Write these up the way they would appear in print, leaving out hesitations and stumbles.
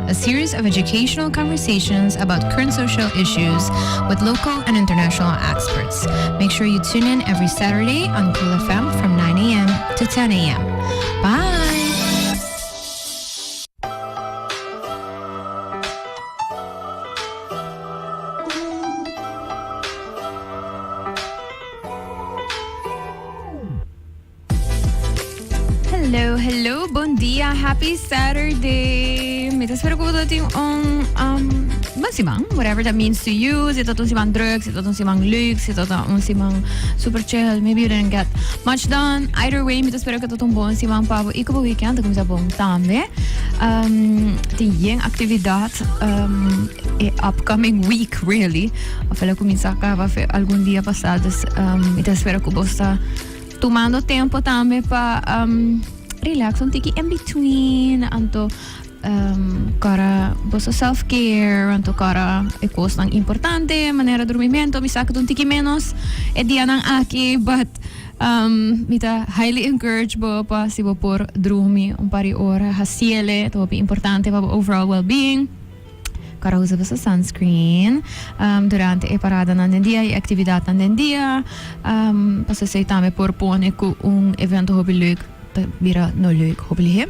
a series of educational conversations about current social issues with local and international experts. Make sure you tune in every Saturday on Cool FM from 9 a.m. to 10 a.m. Bye! Hello, hello, bon dia, happy Saturday. Mi ta spera ku bo tin un um, bon siman, whatever that means to you. Si ta un siman druk, si ta un siman leuk, si ta un siman super chill, maybe you didn't get much done. Either way, mi ta spera ku ta un bon siman pa bo i ku bo weekend ta kuminsá bon tambe. Um, tin yen aktividat um, e upcoming week, really. Of el a kuminsá kaba fe algun dia pasá, dus um, mi ta spera ku bo sta Tumando tempo tambe pa um, relax un tiki in between, anto um, kora boso self-care, anto kora e kosnan importante, manera dormimento, mi sa ku ta un tiki menos e dianan aki, but um, mi ta highly encourage bo pa si bo por drumi un par di ora, hasiele, ta hopi importante pa bo overall well-being. Kara usa boso sunscreen durante e paradanan den dia y actividadnan den dia. Pasobra esey tambe por pone cu un evento hopi leuk ta bira no leuk hopi lihe.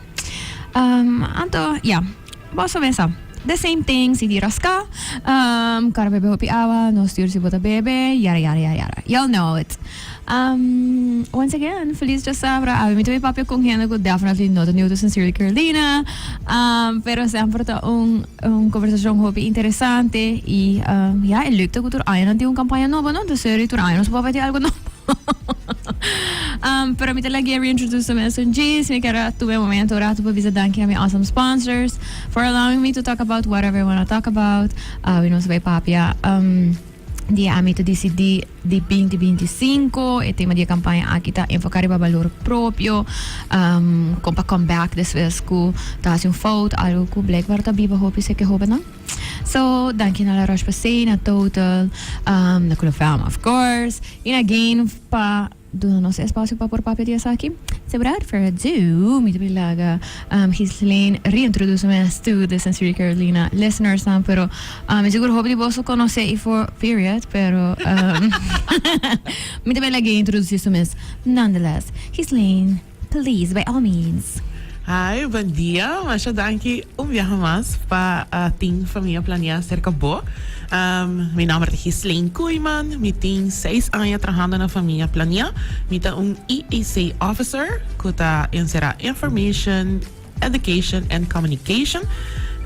Anto ya, boso mesa. The same thing, si di rasca, kara bebe hopi awa, no stuur si bo ta bebe, yara yara yara yara. Y'all know it. Once again, feliz djasabra. Awe mi ta bay papia con hende cu definitely no ta new to Sincerely Carolina. Pero semper ta un un conversacion hopi interesante y ya e leuk ta cu tur aña nan tin un campaña nobo no, entonces seri tur aña nos por papia di algo nobo. Pero mi ta lagi reintroduce mes un djis, mi kier a tuma e momento un rato pa bisa danki na mi awesome sponsors for allowing me to talk about whatever I wanna talk about. Awe nos bay papia di ami ta disidí di binti 25. E tema di e kampaña aki ta enfoká riba balor propio, kon pa come back despues ku ta hasi un fout, algu ku blijkbaar ta biba hopi seke hóbennan. So, danki na La Roche-Posay, na Total, na Cool FM of course, i na Gain pa Duna nos espasio pa por papia di esaki. So without further ado, mi ta bin laga Ghislaine reintroduce mes to the Sincerely Carolina listeners nan, pero mi sigur hopi di boso conoce i for period, pero mi ta bin lag'e introduci su mes nonetheless. Ghislaine, please, by all means. Hi, bon dia. Masha danki un biaha mas pa tin Famia Planea serka bo. Mi nomber ta Ghislaine Koeiman, mi tin seis aña trahando na Famia Planea. Mi ta un EAC officer ku ta enserá Information, Education and Communication.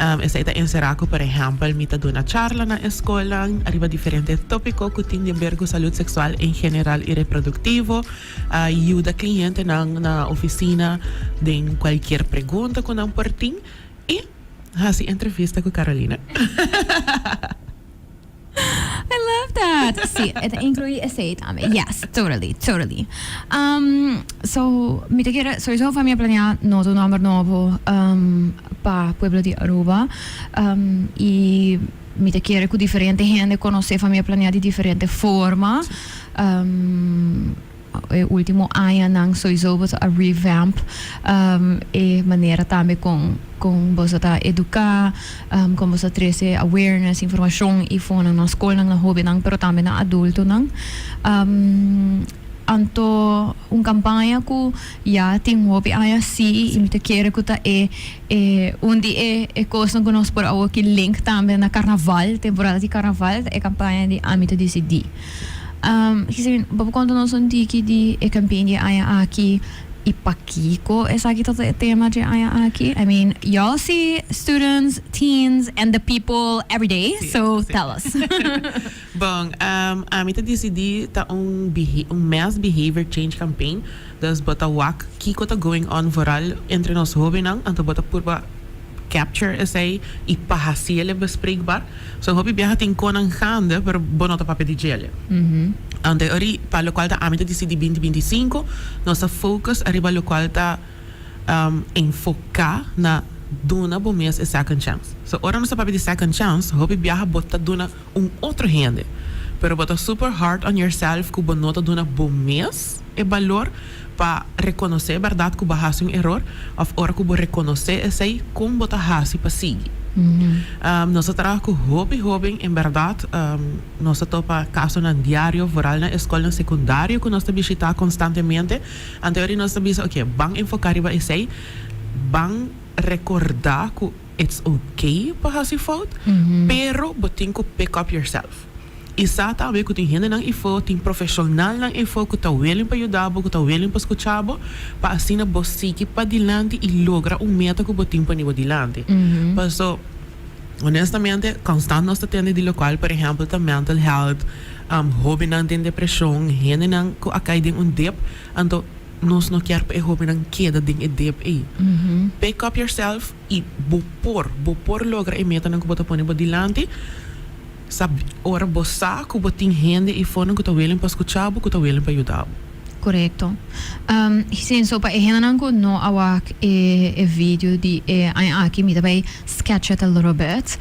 Esei ta enserá ku por ehèmpel mi ta duna charla na e skolnan riba diferente tópiko ku tin di ber ku salud seksual en general i reproduktivo. A yuda clientenan na oficina den cualkier pregunta cu nan por tin y haci entrevista cu Carolina. I love that! Sí, e ta inclui esey tambe. Yes, totally, totally. So, mi ta kere sowieso Famia Planea no ta un nomber nobo pa pueblo di Aruba y mi ta kere cu diferente hende conoce Famia Planea di diferente forma. E ultimo añanan sowieso boso a revamp e manera tambe con con boso ta educa, con boso ta trece awareness, informacion y fonan na scolnan, na hobennan pero tambe na adultonan. Anto un campaña cu ya tin hopi aña si y mi ta kere cu ta e e un di e e cosnan cu nos por awoki link tambe na carnaval, temporada di carnaval ta e campaña di Ami ta Dicidi. Giselle, bo por conta nos un tiki di e campaign di e aña aki y pakico esaki ta e tema di e aña aki? I mean, y'all see students, teens and the people every day, so tell us. Bon, ami ta disidí ta un un mass behavior change campaign, dus bo ta wak kiko ta going on vooral entre nos hobennan, anto bo ta purba capture esei i pa hasiele bespreekbaar. So hopi biaha tin konan gaande, pero bo no ta papia di djele. Anto e ori pa lokual ta ami ta disidí binti 25, nos ta focus ariba lokual ta enfoká na duna bo mes e second chance. So ora nos ta papia di second chance, hopi biaha bo ta duna un otro hende. Pero bo ta super hard on yourself ku bo no ta duna bo mes e balor pa rekonosé e bèrdat ku bo a hasi un eror òf ora ku bo rekonosé esei kon bo ta hasi pa sigui. Nos ta traha ku hopi hóben en bèrdat nos ta topa kasonan diario vooral na e skolnan sekundario ku nos ta bishitá konstantemente. Anto ora nos ta bisa oke ban enfoká riba esei, ban rekordá ku it's oke pa hasi fout pero bo tin ku pick up yourself. I sa tambe ku tin hendenan ifó, tin profeshonalnan ifó ku ta willing pa yuda bo, ku ta willing pa skucha bo, pa asina bo sigui padilanti i logra un meta ku bo tin pone bo dilanti. Paso, honestamente, konstant nos ta tende di lokual, por ehèmpel, ta mental health, hóbennan den depreshon, hendenan ku a kai den un dip, anto nos no kier pa e hóbennan keda den e dip ei. Pick up yourself i bo por, bo por logra e metanan ku bo ta pone bo dilanti. Sa ora bo sa ku bo tin hende i fonan ku ta willing pa skucha bo, ku ta willing pa yuda bo. Korekto. Sí, so pa e hendenan ku no a wak e e video di e aña aki, mi ta bai sketch it a little bit.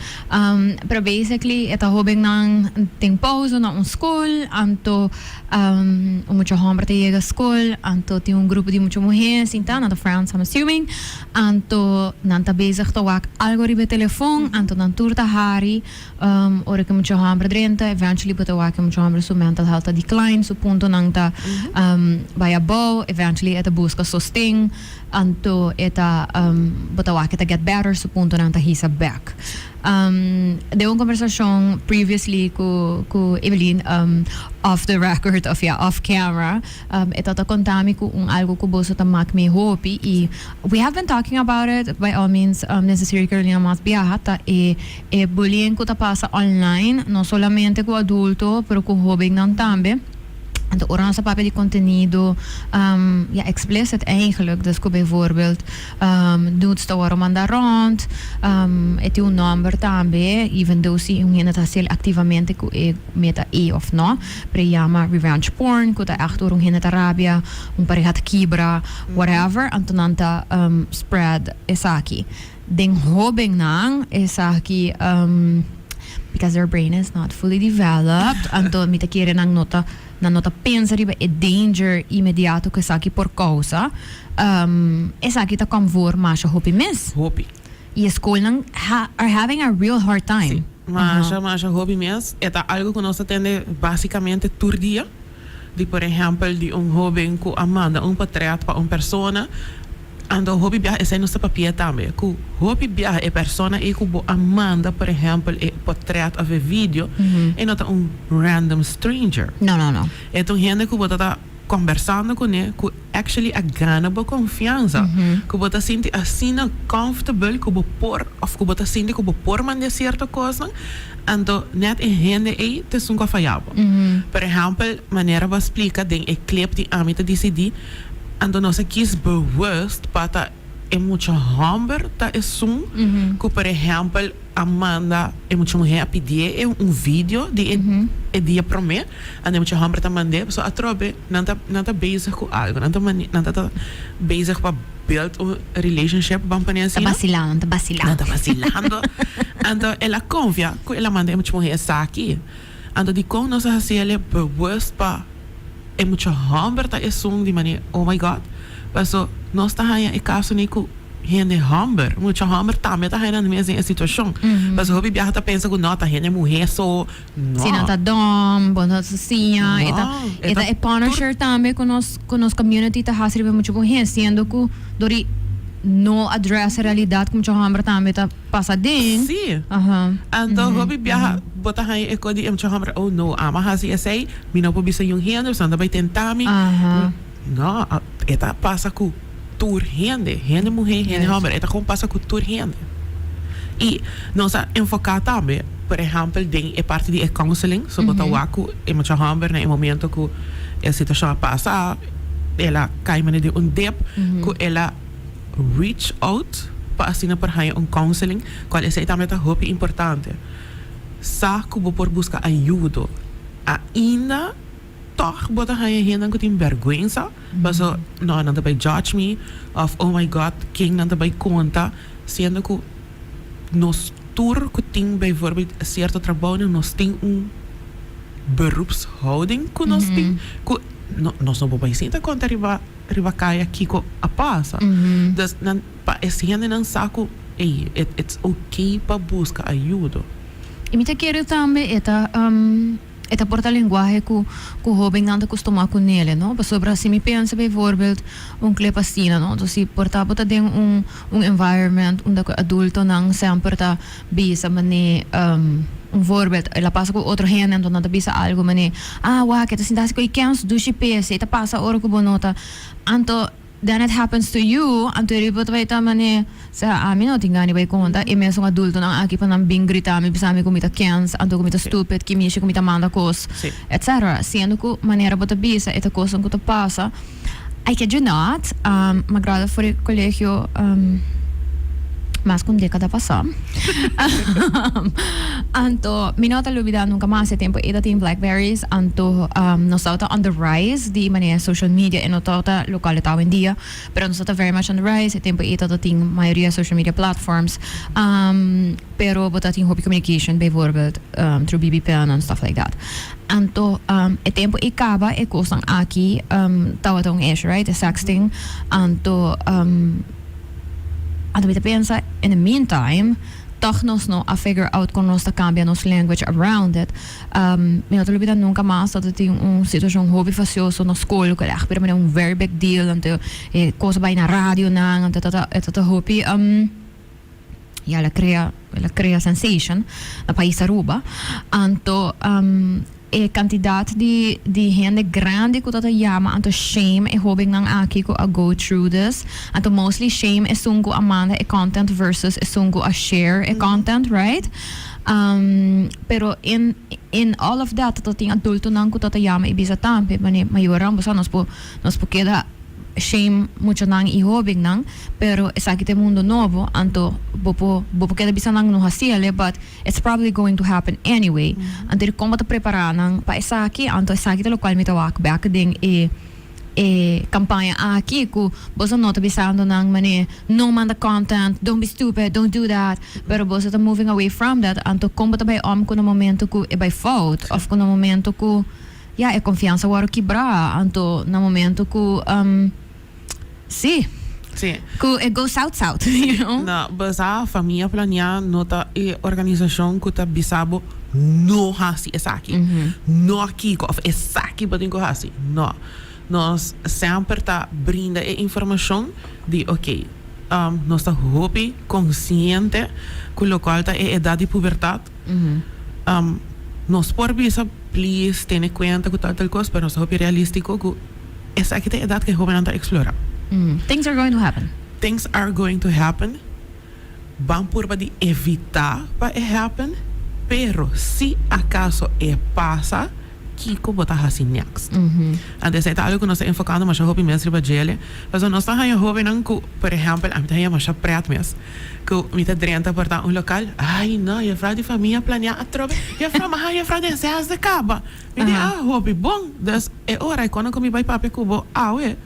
Pero basically e ta hobennan den pauze na un skol, anto un mucha homber ta yega skol, anto tin un grupo di mucha muhé sinta, nan ta friends I'm assuming, anto nan ta bezig ta wak algo riba e telefon, anto nan tur ta hari. Ora ku mucha hòmber drenta, eventually bo ta wak ku mucha hòmber su mental health ta decline, su puntonan ta bai abou, eventually e ta buska sosten, anto e ta bo ta wak e ta get better, su puntonan ta hisa bek. Den un kombersashon previously ku ku Evelyn off the record of ya off camera, e ta ta konta mi ku un algu ku boso ta mak mi hopi i we have been talking about it, by all means necessary Carolina mas biaha ta e E bullying ku ta pasa online, no solamente ku adulto, pero ku hóbennan tambe. Anto ora nos ta papia di kontenido, ya, explicit eigenlijk, dus ku bijvoorbeeld nudes ta wòrdu manda rònt, e tin un nòmber tambe, even though si un hende ta hasiel aktivamente ku e meta ei òf no, pero e yama revenge porn, ku ta ègt ora un hende ta rabia, un pareha ta kibra, whatever, anto nan ta spread esaki. Den hobennan esaki because their brain is not fully developed anto mi ta kere nan no ta nan no ta pensa riba e danger inmediato ku esaki por kousa esaki ta kom voor masha hopi mes. Hopi. I e skolnan are having a real hard time. Si, masha masha hopi mes. E ta algo ku nos ta tende basikamente tur dia. Di por ehèmpel di un hoben ku a manda un potret pa un persona. Anto hopi biaha esei nos ta papia tambe, ku hopi biaha e persona ei ku bo a manda por ehèmpel e potrèt òf e video, e no ta un random stranger. No, no, no. E ta un hende ku bo ta ta kòmbersando kuné, ku actually a gana bo konfiansa, ku bo ta sinti asina comfortable ku bo por òf ku bo ta sinti ku bo por mand'é sierto kosnan, anto nèt e hende ei ta esun ku a faya bo. Por ehèmpel, manera bo a splika den e clip di Ami ta disidí, Anto nos a kies bewust pa ta e mucha hòmber ta esun ku por ehèmpel a manda e mucha muhé a pidié e un video di e e dia promé, anto e mucha hòmber ta mand'é pasobra atrobe nan ta nan ta bezig ku algu, nan ta nan ta ta bezig pa build un relationship ban pone Ta asina. basilando, nan ta basilando. Nan ta basilando. Anto el a konfia ku el a manda e mucha muhé esaki. Anto dikon nos a hasi el e bewust pa e mucha hòmber ta esun di manera oh my God paso nos ta haña e kaso ni ku hende hòmber mucha hòmber tambe ta haña nan mes den e situashon paso hopi biaha ta pensa ku no ta hende muhé so no Si nan ta dòm bo no ta siña e ta e ta e punisher tambe ku nos ku nos community ta hasi riba mucha muhé siendo ku dor di no address e realidat ku mucha hòmber tambe ta pasa den. Sí. Anto hopi biaha bo ta haña e kos di e mucha hòmber, oh no, amo a hasi esei, mi no por bisa niun hende, pasobra nan ta bai tenta mi. No, e ta pasa ku tur hende, hende muhé, hende hòmber, e ta kon pasa ku tur hende. I nos a enfoká tambe, por ehèmpel, den e parti di e counseling, so bo ta wak ku e mucha hòmber na e momento ku e situashon a pasa, el a kai manera den un dip, ku el a. Reach out pa asina por haña un counseling, cual esey tambe ta hopi importante. Sa cu bo por busca ayudo. Ainda toch bo ta haña hendenan cu tin berguensa, paso no nan ta bay judge mi of oh my God ken nan ta bay conta, siendo cu nos tur cu tin bijvoorbeeld cierto trabounan nos tin un beroepshouding cu nos tin cu nos no por bay sinta conta riba. Riba kaya kiko a pasa. Dus nan pa e hendenan sa ku. ey, it's okay pa busca ayudo. Y mi ta kere tambe e ta e ta por ta lenguahe cu cu hobennan ta custuma cu nele, no? Pasobra si mi pensa bijvoorbeeld un clip asina, no? Entonces si por ta bo ta den un un environment unda cu adultonan semper ta bisa mane un voorbeeld el a pasa cu otro hende enton nan ta bisa algo mane, ah wak e ta sinta hasi cu e kens dushi p'esei ta pasa ora cu bo no ta anto Then it happens to you, anto e riba ta bai ta mane, sea ami no tin gana di bai konta e mesun adultonan aki pa nan bin grita mi bisa mi ku mi ta kens, anto ku mi ta stupid, ki mishi ku mi ta manda kos, etc. Siendo ku manera bo ta bisa e ta kosnan ku ta pasa, I kid you not, mi a gradua for di kolegio mas ku un dekada pasá, anto mi no ta lubida nunka mas e tempu ei ta tin blackberries, anto nos tabata on the rise di manera social media e no tabata locual e ta awendia, pero nos tabata very much on the rise, e tempu ei tabata tin mayoria social media platforms, pero bo tabatin hopi communication bijvoorbeeld through BB pen and stuff like that. Anto e tempu ei caba e cosnan aki tabata un issue, right, e sexting, anto anto mi ta pensa in the meantime toch nos no a figure out con nos ta cambia nos language around it. Mi no ta lubida nunca mas dat tin un situacion hopi facioso na school cu echt bira manera un very big deal anto e cos a bay na radionan anto e ta hopi ya el a crea el a crea sensation na pais Aruba anto e cantidad di di hende grandi cu ta ta yama anto shame e hobennan aki cu a go through this anto mostly shame esun cu a manda e content versus esun cu a share e content, right? Pero in in all of that ta tin adultonan cu ta ta yama y bisa tambe mane mayornan bo sa nos por nos por keda shame muchanan y hobennan pero esaki ta e mundo nobo anto bo por bo por keda bisa nan no haciele but it's probably going to happen anyway anto di con bo ta prepara nan pa esaki anto esaki ta locual mi ta wak bek den e E campaña aki cu boso no ta bisando nan mane no manda content, don't be stupid, don't do that, pero boso ta moving away from that, anto con bo ta bay om cu na momento cu e bay fout of cu na momento cu ya e confiansa worde kibra, anto na momento cu si cu e go south south, you know. No, basa Famia Planea no ta e organisacion cu ta bisa bo no haci esaki, no kico of esaki bo tin cu haci. No. Nos semper ta brinda e informacion di ok, nos ta hopi consciente cu locual ta e edad di pubertad. Nos por bisa please tene cuenta cu tal tal cos, pero nos ta hopi realistico cu esaki ta e edad cu e hobennan ta explora. Things are going to happen. Things are going to happen. Ban purba di evitá pa e happen, pero si acaso e pasa, kiko bo ta hasi next? Anto esei ta algo ku nos ta enfocando masha hopi mes riba djele, pasobra nos ta haña hobennan ku, por ehempel, ami ta haña masha pret mes, ku mi ta drenta por ta un local, ay no, jefrouw di famia planea atrobe, jefrouw mi a haña jefrouw den zesde kaba, mi di ah hopi bon, dus e ora ei kono ku mi bai papia ku bo awe,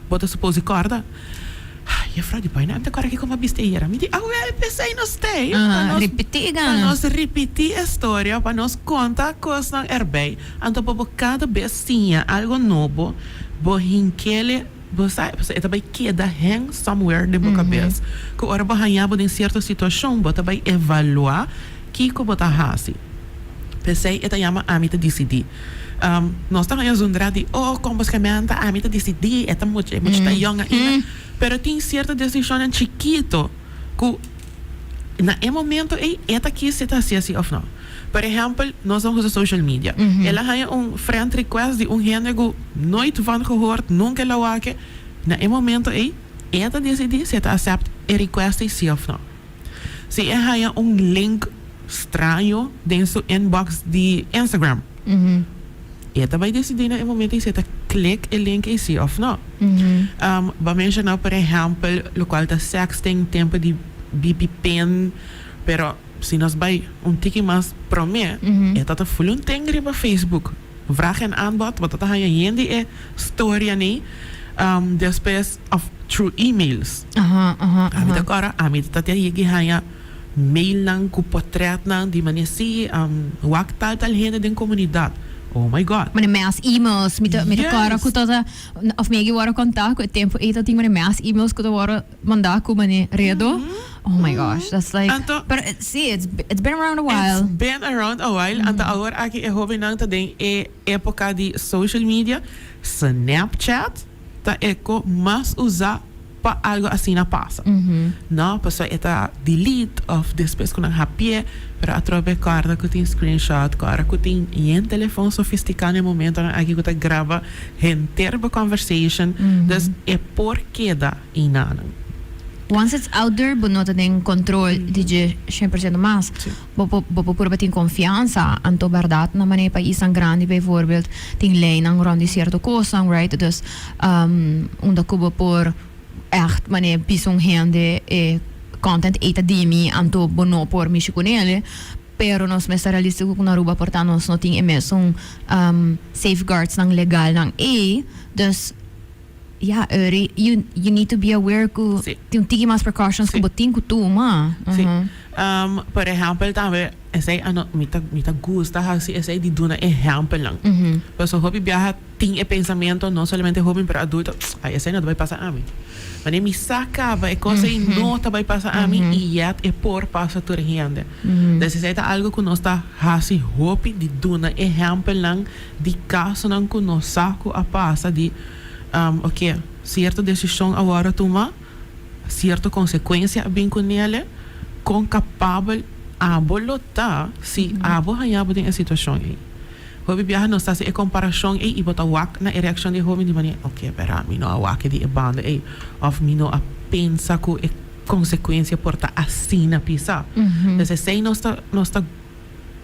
Bo ta supos di kòrda, Ay, jefrou di bai nan ta kòrda kiko mi a bista ayera. Mi di, Awel, p'esei nos t'ei, pa nos, Ripití pa gana. nos ripití e storia, pa nos konta kosnan erbei. Anto pa bo kada bes siña algo nobo, bo hinkele, bo sa, pasobra e ta bai keda hang somewhere den bo kabes, ku ora bo haña bo den sierto situashon, bo ta bai evaluá kiko bo ta hasi. P'esei e ta yama Ami ta disidí. Nos ta haña zundra di, oh, kon bo skementa, ami ta disidí, e ta mucha, e mucha ta yòn ainda. Pero tin sierto desishonnan chikito ku na e momento ei e ta kis si e ta hasi así òf no. Por ehèmpel, nos ta usa social media. El a haña un friend request di un hende ku nooit van gehoord, nunka el a wak. Na e momento ei e ta disidí si e ta asept e request ei sí òf no. Si e haña un link straño den su inbox di Instagram, e ta bai decidí na e momento ei si e ta click e link ei sí of no. Bo a menciona por ehempel locual ta sexting, tempo di BP pin, pero si nos bai un tiki mas prome, e ta ta full un ting riba Facebook. Vraag en aanbod, bo ta ta haña yen di e storianan despues of through emails. Ami ta kòrda, ami ta ta yegi haña mailnan ku potretnan di manera si wak tal tal hende den komunidat. Oh my God. Mane mass emails, mi ta mi ta kòrda ku ta ta òf mi a wòrdu kontá ku e tempu ei ta tin mane mass emails ku ta wòrdu mandá ku mane redo. Oh my gosh, that's like Anto pero si it's it's been around a while. It's been around a while, anto awor aki e hóbennan ta den e époka di social media, Snapchat ta e ko mas usá pa algo asina pasa. No, pasobra e ta delete of despues ku nan hapi'é, pero atrobe kòrda ku tin screenshot, kòrda ku tin yen telefon sofistiká na e momentonan aki ku ta graba henter bo conversation, dus e por keda einanan. Once it's out there bo no ta den control di dje 100% mas. Bo por bo por purba tin confiansa, anto berdad na manera paisnan grandi bijvoorbeeld tin leynan rond di cierto cosnan, right? Dus unda cu bo por echt manera bisa un hende e content ey ta di mi anto bo no por mishi cu nele, pero nos mester realistico cu na Aruba por ta nos no tin e mesun safeguardsnan legalnan ey, dus Ya, Uri, you, you need to be aware ku Sí. tin un tiki mas precautions ku Sí. bo tin ku tuma. Sí. Ujú. Por ehèmpel tambe, esei a no, mi ta, mi ta gusta hasi esei di duna ehèmpelnan. Ujú. Pasobra hopi biaha tin e pensamentu, no solamente hoben pero adulto, ai esei no ta bai pasa ami. Wanneer mi sa kaba e kos ei no ta bai pasa ami i yet e por pasa tur hende. Dus esei ta algu ku nos ta hasi hopi di duna ehèmpelnan di kasonan ku nos sa ku a pasa di Ok, sierto desishon a wòrdu tuma, sierto konsekuensia a bin ku nele, kon kapabel abo lo ta si abo haña bo den e situashon ei? Hopi biaha nos ta hasi e komparashon ei i bo ta wak na e reakshon di e hóben di manera, ok, pera, mi no a wak di e banda ei òf mi no a pensa ku e konsekuensia por ta asina pisá. Entonces esei nos ta nos ta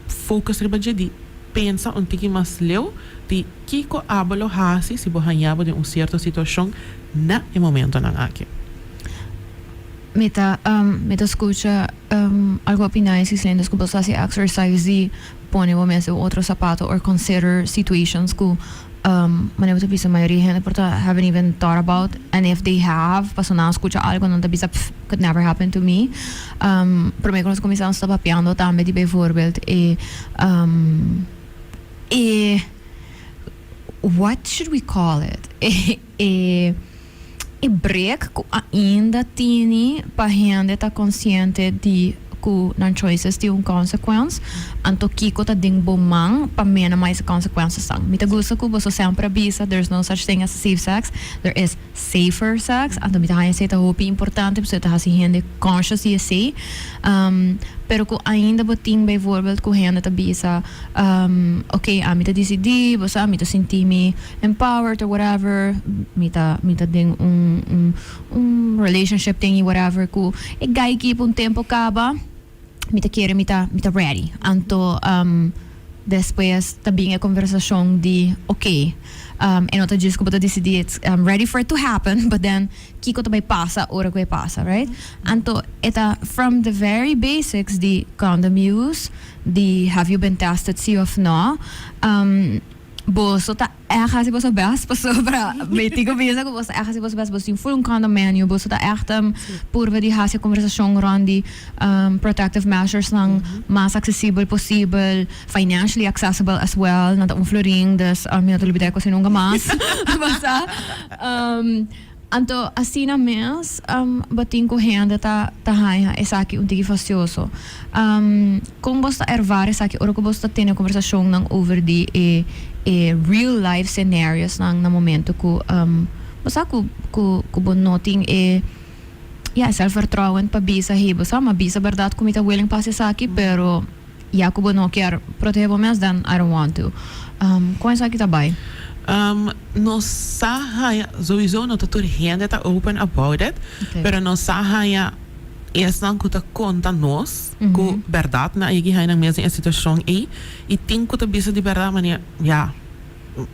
focus riba dje di pensa un tiki mas leu di kiko abo lo hasi si bo haña bo den un sierto situashon na e momentonan aki. Mi ta mi ta skucha algu opiná e Cislendes ku bo sa hasi exercise di pone bo mes den otro sapato or consider situations ku manera bo ta bisa mayoria hende por ta haven't even thought about and if they have pasobra nan a skucha algu nan ta bisa pff could never happen to me. Prome ku nos kuminsá nos ta papiando tambe di bijvoorbeeld e e what should we call it e e e break ku ainda tini pa hende ta konsiente di ku nan choices tin un consequence anto kiko ta den bo man pa minimize e consequencesnan. Mi ta gusta ku boso semper a bisa there's no such thing as safe sex, there is safer sex, anto mi ta haña esei ta hopi importante pasobra e ta hasi hende conscious di esei. Pero ku ainda bo tin bijvoorbeeld ku hende ta bisa ok ami ta disidí, bo sa mi ta sinti mi empowered or whatever, mi ta mi ta den un un un relationship tin y whatever ku e guy aki pa un tempo kaba mi ta kere mi ta mi ta ready. Anto despues ta bin e conversacion di ok e no ta djis ku bo ta disidí it's I'm ready for it to happen but then kiko ta bai pasa ora ku e pasa, right? Anto e ta from the very basics di condom use, di have you been tested si of no, boso ta ègt hasi boso best pasobra mi tin ku bisa ku boso ta ègt hasi boso best, boso tin full un condom menu, boso ta ègt purba di hasi e conversacion rond di protective measures nan mas accesibel posibel, financially accessible as well, nan ta un florin, dus mi no ta lubida e cos ei nunca mas, basa. Anto asina mes bo tin ku hende ta ta haña esaki un tiki fastioso. Kon bos ta ervaar esaki ora ku bos ta tene kombersashonnan over di e e real life scenariosnan na momento ku bo sa ku ku ku bo no tin e ya e zelfvertrouwen pa bisa hey bo sa mi a bisa bèrdat ku mi ta willing pa hasi esaki pero Ya ku bo no kier protege bo mes then I don't want to. Kon esaki ta bai? Nos sa haña, sowieso no ta tur hende ta open about it, pero nos sa haña esnan ku ta konta nos ku bèrdat nan a yegi haña nan mes den e situashon ei i tin ku ta bisa di bèrdat manera ya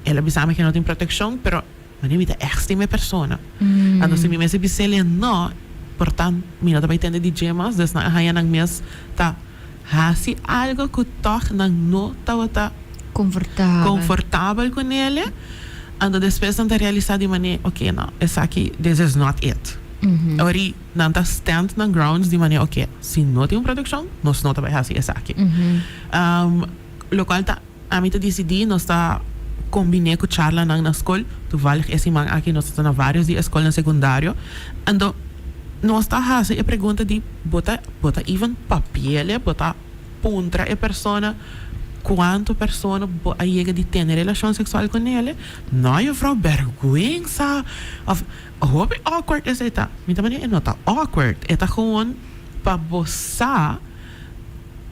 el a bisa mi ke no tin protekshon pero Mane mi ta ègt stima e persona. Anto si mi mester bis'el e no, por tant mi no ta bai tende di dje mas, dus nan a haña nan mes ta hasi algo ku tòg nan no tabata konfortabel ku nele. Anto despues nan ta realisá di manera, oke no, esaki this is not it. Ori nan ta stand nan grounds di manera, oke, si no tin un protekshon, nos no ta bai hasi esaki. Lokual ta. Ami ta disidí nos ta kombiné ku charlanan na skol. Toevallig e siman aki nos ta na vários di e skolnan sekundario. Anto nos ta hasi e pregunta di bo ta bo ta even papiele, bo ta puntra e persona kuantu persona bo a yega di tene relashon seksual ku nele? No juffrouw, bèrgwensa! Òf hopi awkward esei ta. Mi ta manera e no ta awkward, e ta gewoon pa bo sa.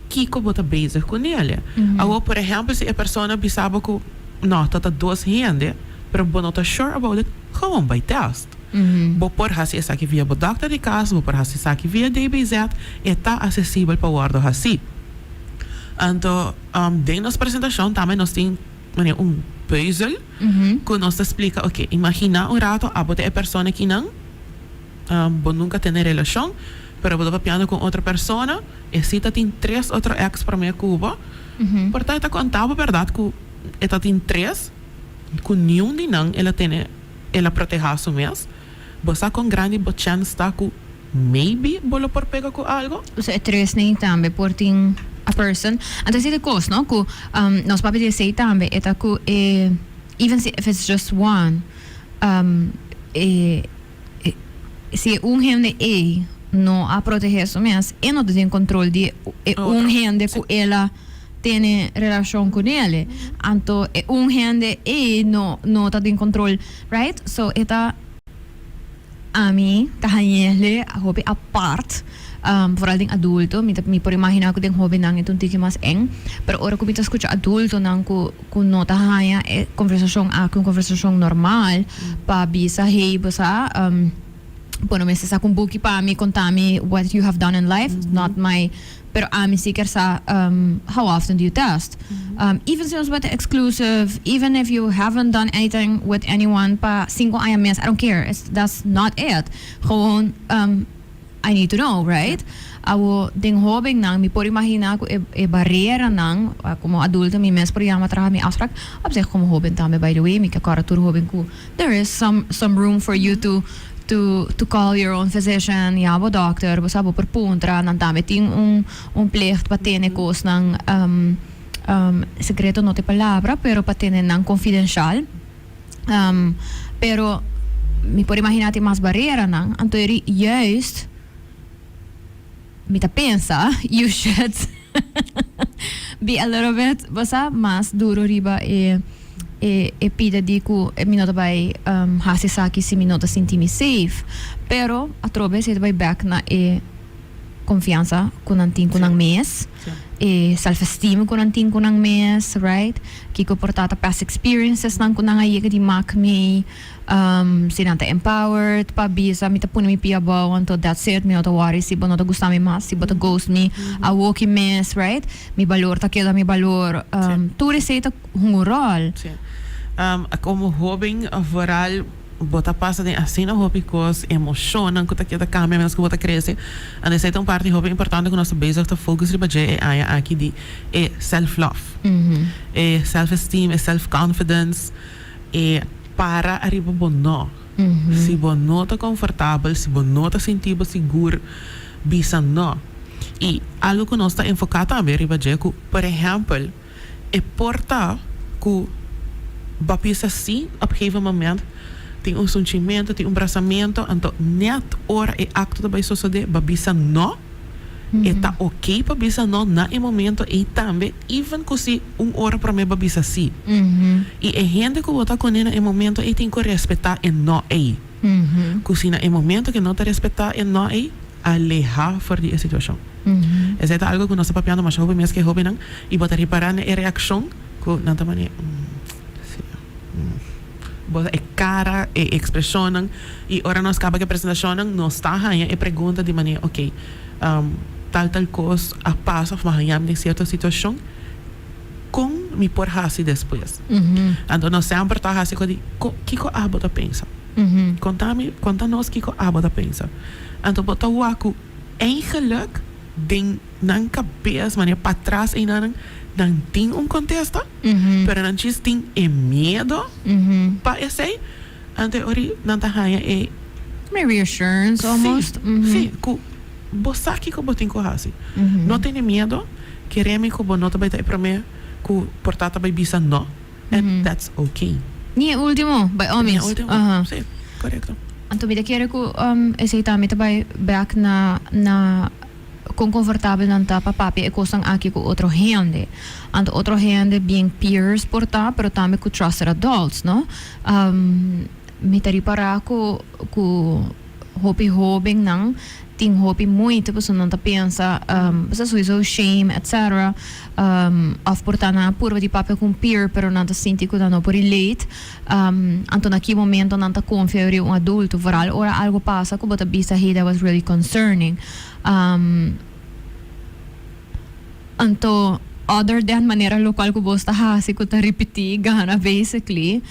Kiko bo ta bezig ku nele. Awor, por ehèmpel, si e persona bisa bo ku no, ta ta dos hende, pero bo no ta sure about it, gewoon bai tèst. Bo por hasi esaki via bo dòkter di kas, bo por hasi esaki via DBZ, e ta asesibel pa wòrdu hasí. Anto, den nos presentashon tambe nos tin manera un pùzel ku nos ta splika, oke, imaginá un rato abo ta e persona kinan, Bo nunca tene relacion, pero bo ta papiando cu un otro persona, e si ta tin tres otro ex prome cu bo, por ta e ta conta bo berdad cu e ta tin tres, cu niun di nan el a tene, el a proteha su mes. Bo sa con grandi bo chance ta cu maybe bo lo por pega cu algo? Osea e tres nei tambe por tin a person. Anto esei ta e cos, no? Cu nos papia di esei tambe e ta cu e, even si if it's just one, e. Si e un hende ei no a protegé su mes, e no ta den control di e un hende cu el a tene relacion cu nele. Anto e un hende ei no no ta den control, right? So e ta ami ta hañele hopi apart, vooral den adulto. Mi ta mi por imagina cu den hobennan e ta un tiki mas eng, pero ora cu mi ta scucha adultonan cu. Ku no ta haña e konversashon aki un konversashon normal pa bisa hey bo sa bo no mester saka un buki pa mi konta mi what you have done in life not my pero ami si kier sa how often do you test even si nos bo ta exclusive even if you haven't done anything with anyone pa sinku aña mes I don't care that's not it gewoon I need to know, right? Awo den hobennan mi por imagina cu e e bareranan, como adulto mi mes por yama traha mi afspraak, op zich como hoben tambe by the way, mi ke corda tur hoben cu there is some some room for you to to to call your own physician, ya bo dokter, bo sa bo por puntra, nan tambe tin un un plicht pa tene cosnan secreto no ta e palabra, pero pa tene nan confidencial. Pero mi por imagina tin mas bareranan, anto eri juist mi ta pensa you should be a little bit bo sa mas duro riba e e e pida di cu mi no ta bay haci esaki si mi no ta sinti mi safe. Pero atrobe esey ta bay bek na e confiansa cu nan tin cu nan mes, e self esteem cu nan tin cu nan mes, right? Kico por ta ta past experiences nan cu nan a yega di mak mee, si nan ta empowered pa bisa mi ta pone mi pia abou anto that's it, mi no ta worry si bo no ta gusta mi mas, si bo ta ghost mi awoki mes, right? Mi balor ta keda mi balor, tur esey ta hunga un rol. Sí. Como hoben vooral Bo ta pasa den asina hopi kos, emoshonnan ku ta keda kambia mientras ku bo ta krese. Anto esei ta un parti hopi importante ku nos ta bezig ta focus riba dje e aña aki di e self love, e self esteem, e self confidence, e para ariba bo no. Si bo no ta konfortabel, si bo no ta sinti bo sigur, bisa no. I algu ku nos ta enfoká tambe riba dje ku, por ehèmpel, E por ta ku bo a bisa sí op gegeven moment, tin un sunchimentu, tin un brasamentu, anto nèt ora e akto ta bai sosodé, bo a bisa nò. E ta oké pa bisa nò na e momento ei tambe, even ku si un ora promé bo a bisa sí. I e hende ku bo ta kuné na e momento ei tin ku respetá e nò ei. Ku si na e momento ku e no ta respetá e nò ei, alehá for di e situashon. Esei ta algu ku nos ta papiando masha hopi mes ku e hóbennan i bo ta ripará na e reakshon ku nan ta manera, sí, bo ta e kara, e ekspreshonnan i ora nos kaba ku e presentashonnan nos ta haña e pregunta di manera oke tal tal kos a pasa òf mi a haña mi den sierto situashon kon mi por hasi despues? Anto nos semper ta hasi ku di kiko abo ta pensa? Konta mi, konta nos kiko abo ta pensa. Anto bo ta wak ku eigenlijk den nan kabes, manera patras einan, nan tin un kontesta, pero nan djis tin e miedo pa esei. Anto e ora nan ta haña e. Reassurance almost. Sí, sí, ku bo sa kiko bo tin ku hasi. No tene miedo, kere mi ku bo no ta bai ta e promé. Ku por ta ta bai bisa no and that's okay. Ni e ultimo, by all Ni e means. ultimo, si, korekto. Anto mi ta kere ku esei tambe ta bai bek na na kon konfortabel nan ta pa papia e kosnan aki ku otro hende. Anto otro hende bien peers por ta, pero tambe ku trusted adults, no? Mi ta ripará ku ku hopi hóbennan tin hopi moeite pasobra nan ta pensa pasobra souiso shame etc. Òf por ta nan a purba di papia ku un peer pero nan ta sinti ku nan no por relate. Anto na ki momento nan ta konfia riba un adulto vooral ora algo pasa ku bo ta bisa hey that was really concerning. Anto other than manera lokual ku bos ta hasi ku ta ripití gana basically,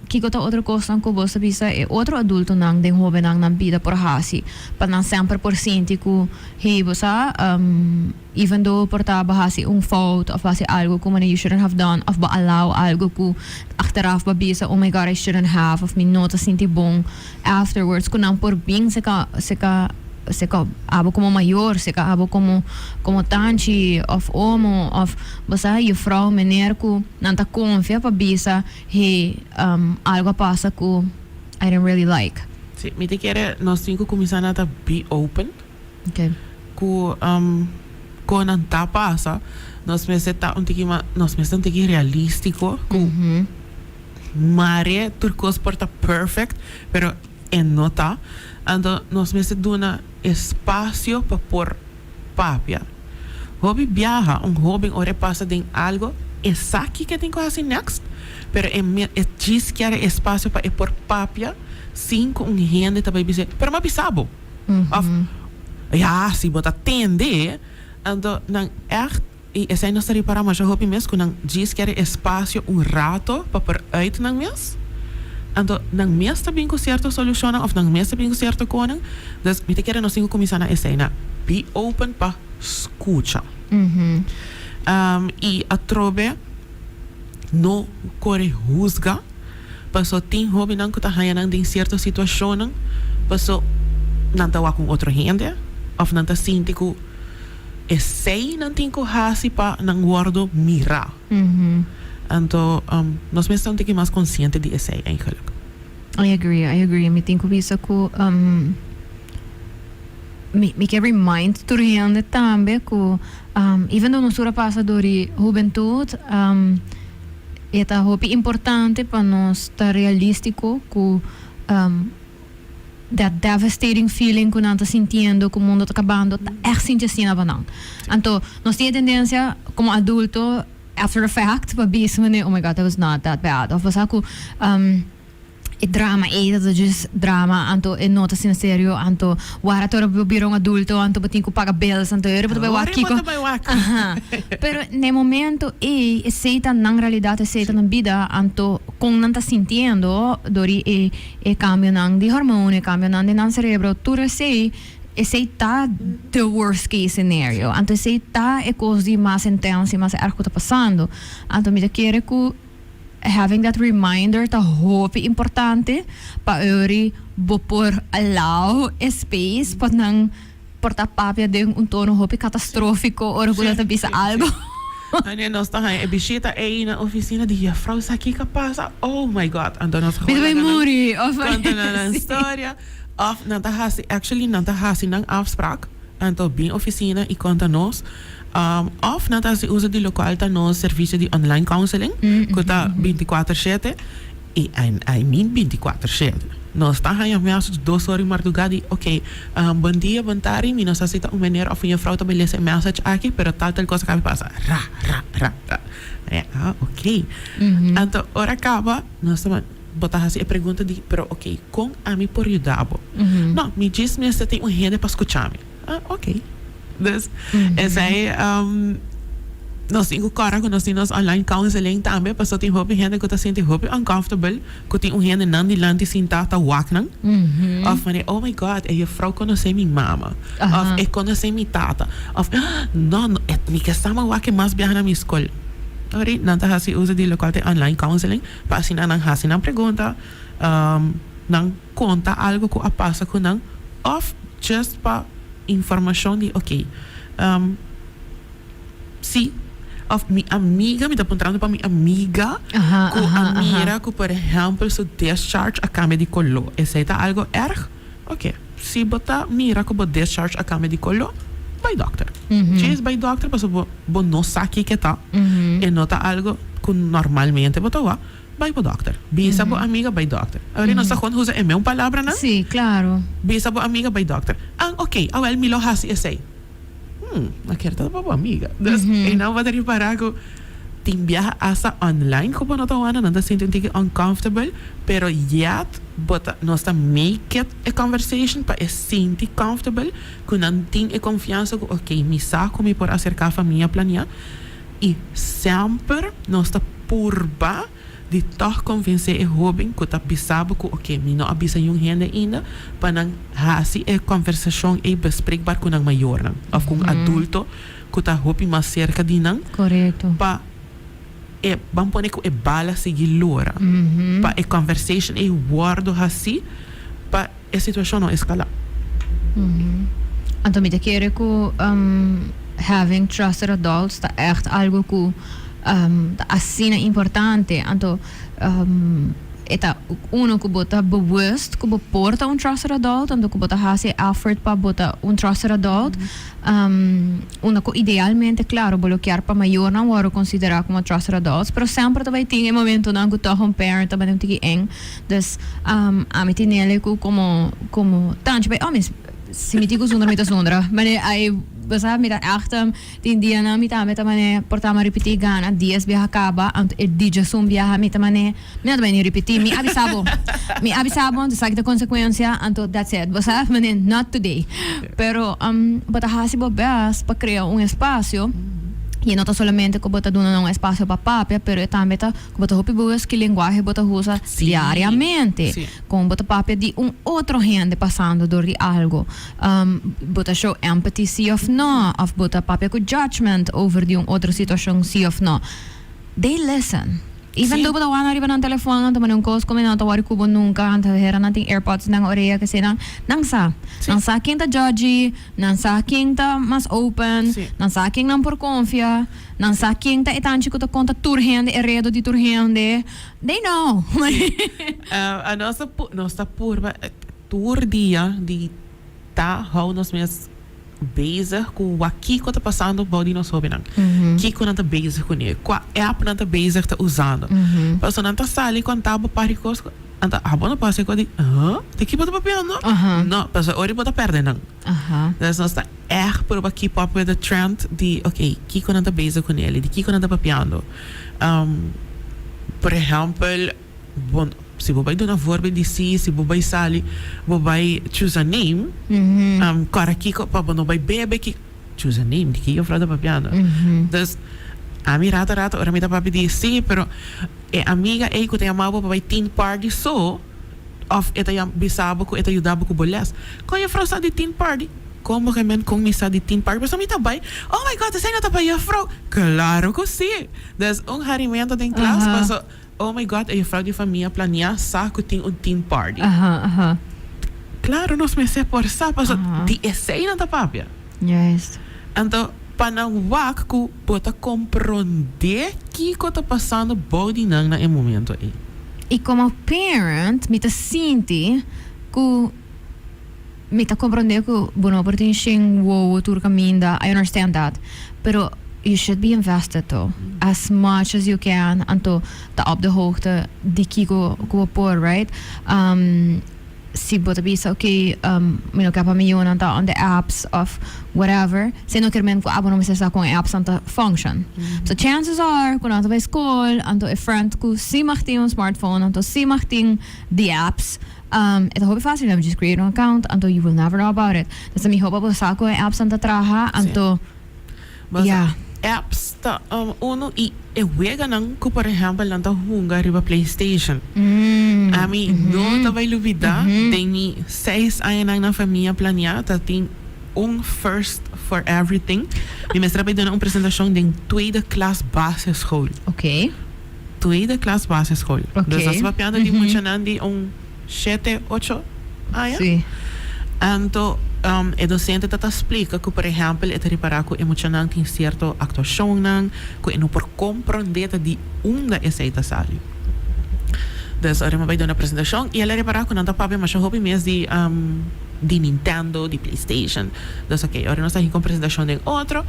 kiko ta otro kosnan ku bos ta bisa e otro adultonan den hóbennan nan bida por hasi pa nan semper por sinti ku hey bo sa even though por ta bo hasi un fout òf bo hasi algu ku manera you shouldn't have done òf bo allow algu ku achteraf bo a bisa oh my God I shouldn't have òf mi no ta sinti bon afterwards ku nan por bin seka seka Seka abo komo mayor, seka abo komo komo tanchi òf omo òf bo sa jufrou, meneer ku nan ta konfia pa bisa hey algu a pasa ku I didn't really like. Si, mi ta kere nos tin ku kuminsá na ta be open ku kon nan ta pasa. Nos mester ta un tiki mas, nos mester un tiki realístiko ku mare tur kos por ta perfect pero E no ta. Anto nos mester duna espasio pa por papia. Hopi biaha un hoben ora e pasa den algo e sa kiko e tin ku hasi next, pero e e djis kier e espasio pa e por papia sin ku un hende ta bai bis'é, pero m'a bisa bo. Of, ya, si bo ta tende. Anto nan ègt. I esei nos ta ripará masha hopi mes ku nan djis kere espasio un rato pa por uit nan mes. Anto nan mes ta bin ku sierto solushonnan òf nan mes ta bin ku sierto konan. Dus mi ta kere nos tin ku kuminsá na esei, na be open pa skucha. I atrobe no kore husga paso tin hobennan ku ta haña nan den sierto situashonnan paso nan ta wak un otro hende òf nan ta sinti ku Esei nan tin ku hasi pa nan wòrdu mirá. Anto nos mester ta un tiki mas konsiente di esei eigenlik. I agree, I agree. Mi tin ku bisa ku mi mi ke remind tur hende tambe ku even though nos tur a pasa dor di hubentut e ta hopi importante pa nos ta realístiko ku that devastating feeling ku nan ta sintiendo ku mundo ta kabando ta ègt sinti asina pa nan. Anto nos tin e tendensia komo adulto after the fact pa bisa manera oh my God that was not that bad òf bo sa ku e drama ei ta just drama anto e no ta asina serio anto wara ora bo bira un adulto anto bo tin ku paga bills anto ora bo ta bai wak kiko pero na e momento ei esei ta nan realidat esei ta nan bida anto kon nan ta sintiendo dor di e E cambionan di hormoon, e cambionan den nan cerebro, tur esey, esey ta the worst case scenario. Anto esey ta e cos di mas intenso y mas erg cu ta pasando. Anto mi ta kere cu having that reminder ta hopi importante pa ori bo por allow e space pa nan por ta papia den un tono hopi catastrofico ora cu nan ta bisa algo. Anto nos ta haña e bishita ei na oficina di juffrouw sa kiko a pasa? Oh my God! Anto nos Mi ta bai muri! Of konta nan nan storia. Of nan ta hasi, actually nan ta hasi nan afspraak anto bin oficina y konta nos. Of nan ta hasi uso di lokual ta nos servicio di online counseling ku ta binti kuater shete. I I mean binti kuater shete. Nos ta haña message dos ora di mardugá di ok, bon dia, bon tardi, mi no sa si ta un meneer of un juffrouw ta bai lesa e message aki, pero tal tal cosa kabi pasa. Ra, ra, ra, ra. Ah, ok. Anto ora kaba, nos ta bo ta hasi e pregunta di, pero ok, kon ami por yuda bo? No, mi djis mester tin un hende pa skucha mi. Ah, ok. Dus, esei nos tin ku kòrda ku nos tin nos online counseling tambe, pasobra tin hopi hende ku ta sinti hopi uncomfortable ku tin un hende nan dilanti sintá ta wak nan. Òf manera, oh my God, e jufrou konosé mi mama. Òf e konosé mi tata. Òf, no, no, e mi ke sa wak e mas biaha na mi skol. Ori, nan ta hasi uso di lokual ta e online counseling pa asina nan hasi nan pregunta, nan konta algu ku a pasa ku nan òf just pa informashon di ok si. Of mi amiga, mi ta puntrando pa mi amiga ku a mira ku por ehèmpel su discharge a kambia di koló. Esei ta algo erg? Oke, si bo ta mira ku bo discharge a kambia di koló, bai dòkter. Djis bai dòkter pasobra bo bo no sa kiko e ta. E no ta algo ku normalmente bo ta wak. Bai bo dòkter. Bisa bo amiga bai dòkter. Awor nos ta kon usa e meun palabranan. Sí, klaro. Bisa bo amiga bai dòkter. An, oke, awel mi lo hasi esei. Hmm, a kier ta pa bo amiga. Dus einan bo ta ripará ku tin biaha asta online ku bo no ta wanda, nan ta sinti un tiki uncomfortable, pero yet bo ta, nos ta make it e conversation pa e sinti comfortable ku nan tin e konfiansa ku oke, mi sa ku mi por aserká famia planiá i semper nos ta purba di tòg konvensé e hóben ku ta bisa bo ku oke, mi no a bisa niun hende ainda, pa nan hasi e kòmbersashon ei bespreekbaar ku nan mayornan òf ku un adulto ku ta hopi mas serka di nan pa e ban pone ku e bala sigui lora pa e kòmbersashon ei wòrdu hasí pa e situashon no eskalá. Anto mi ta kere ku having trusted adults ta ègt algu ku ta asina importante. Anto e ta uno ku bo ta bewust ku bo por ta un trusted adult, anto ku bo ta hasi e effort pa bo ta un trusted adult. Unda ku idealmente, klaro, bo lo kier pa mayornan wòrdu konsiderá komo trusted adults, pero semper ta bai tin e momentonan ku tòg un parent ta bai un tiki eng. Dus, ami tin nele ku komo komo tanchi bai, oh mi si mi tin ku zundra mi ta zundra. Mane ai bo sa mi ta ègt tin dianan mi tambe ta mane por ta mi a ripití gana dies biaha kaba anto e dijasun biaha mi ta mane mi no ta bai ni ripití mi a bisa bo mi a bisa bo anto esaki ta konsekuensia anto that's it bo sa mane not today. Pero bo ta hasi bo best pa krea un espasio i e no ta solamente ku bo ta duna nan un espasio pa papia pero e tambe ta Ku bo ta hopi bewust ki lenguahe bo ta usa diariamente. Kon bo ta papia di un otro hende pasando dor di algo. Bo ta show empathy si of no, of bo ta papia ku judgment over di un otro situashon si of no. They listen. Even though bo ta wak riba nan telefon, nan ta manda un kos ku mi nan ta wòri ku bo nunka, nan ta hera nan tin airpods den nan orea kesei nan, nan sa. Nan sa ken ta judgy, nan sa ken ta mas open, nan sa ken nan por konfia. Nan sa ken ta e tanchi ku ta konta tur hende e redo di tur hende. They know. A nos ta nos ta purba tur dia di ta hou nos mes bezig ku wak kiko ta pasando bou di nos hobennan. Kiko nan ta bezig kuné, kua app nan ta bezig ta usando. Pasobra nan ta sali konta bo par di kos ku anto abo no por hasi kos di, huh? Di ki bo ta papiando? No, pasobra ora bo ta pèrdè nan. Dus nos ta ègt purba keep up with the trend di ok, kiko nan ta bezig ku neli, di kiko nan ta papiando. Por ehèmpel, bo si bo bai duna voorbeeld di si, si bo bai sali, bo bai choose a name, kòrda kiko pa bo no bai bebe ki, choose a name, di ki juffrouw ta papiando? Dus ami rato rato ora mi ta papia di si, pero e amiga ei ku ta yama bo pa bai teen party so, Of e ta bisa bo ku e ta yuda bo ku bo les. Kon juffrouw sa di tin party? Kon bo gemen kon mi sa di tin party? Pasobra mi ta bai, oh my God, esei no ta pa juffrouw. Klaro ku si! Dus un harimento den klas paso, oh my God, e juffrouw di famia planea sa ku tin un tin party. Klaro nos mester por sa paso di esei nan ta papia. Anto pa nan wak ku bo ta komprondé kiko ta pasando bou di nan na e momento ei. I komo parent mi ta sinti ku mi ta komprondé ku bo no por tin shen wowo tur kaminda, I understand that, pero you should be invested though as much as you can anto ta op de hoogte di kiko ku bo por, right? Si bo ta bisa ok mi no ke pa mi yunan ta on the apps of whatever si no kier men ku abo no mester sa kon e apps nan ta function so chances are ku nan ta bai skol anto e friend ku si mag tin un smartphone anto si mag tin the apps e ta hopi facil just create un account anto you will never know about it dus ta miho pa bo sa kon e apps nan ta traha anto Ya. Apps ta uno y e weganan cu por ehempel nan ta hunga riba PlayStation. Ami no ta bay lubida den mi seis añanan na famia planea ta tin un first for everything. Mi mester a bay duna un presentacion den tweede klas basisschool. Tweede klas basisschool. Dus nos ta papiando di muchanan di un shete, ocho aña. Anto. E docente ta ta splica cu por ehempel e ta ripara cu e muchanan tin cierto actuacionnan cu e no por comprende ta di unda esey ta sali. Dus ora mi a bay duna presentacion y el a ripara cu nan ta papia masha hopi mes di di Nintendo, di PlayStation. Dus ok, ora nos ta hinca un presentacion den otro,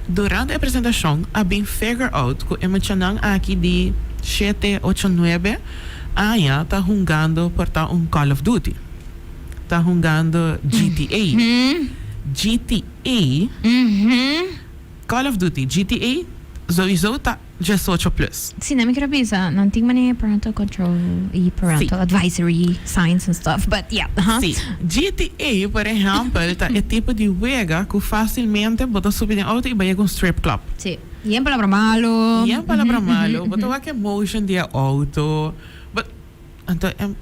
durante e presentacion a bin figure out cu e muchanan aki di shete, ocho, nuebe aña ta hungando por ta un Call of Duty. Ta hungando GTA. GTA, Call of Duty, GTA sowieso ta 18 plus. Sí, nan mi quier a bisa, nan tin manera parental control y parental advisory signs and stuff, but yeah, uh-huh. Sí, GTA por ehempel ta e tipo di wega cu facilmente bo ta subi den auto y bay yega un strip club. Sí, yen palabra malo. Yen palabra malo, bo ta wak e motion di e auto, but Anto e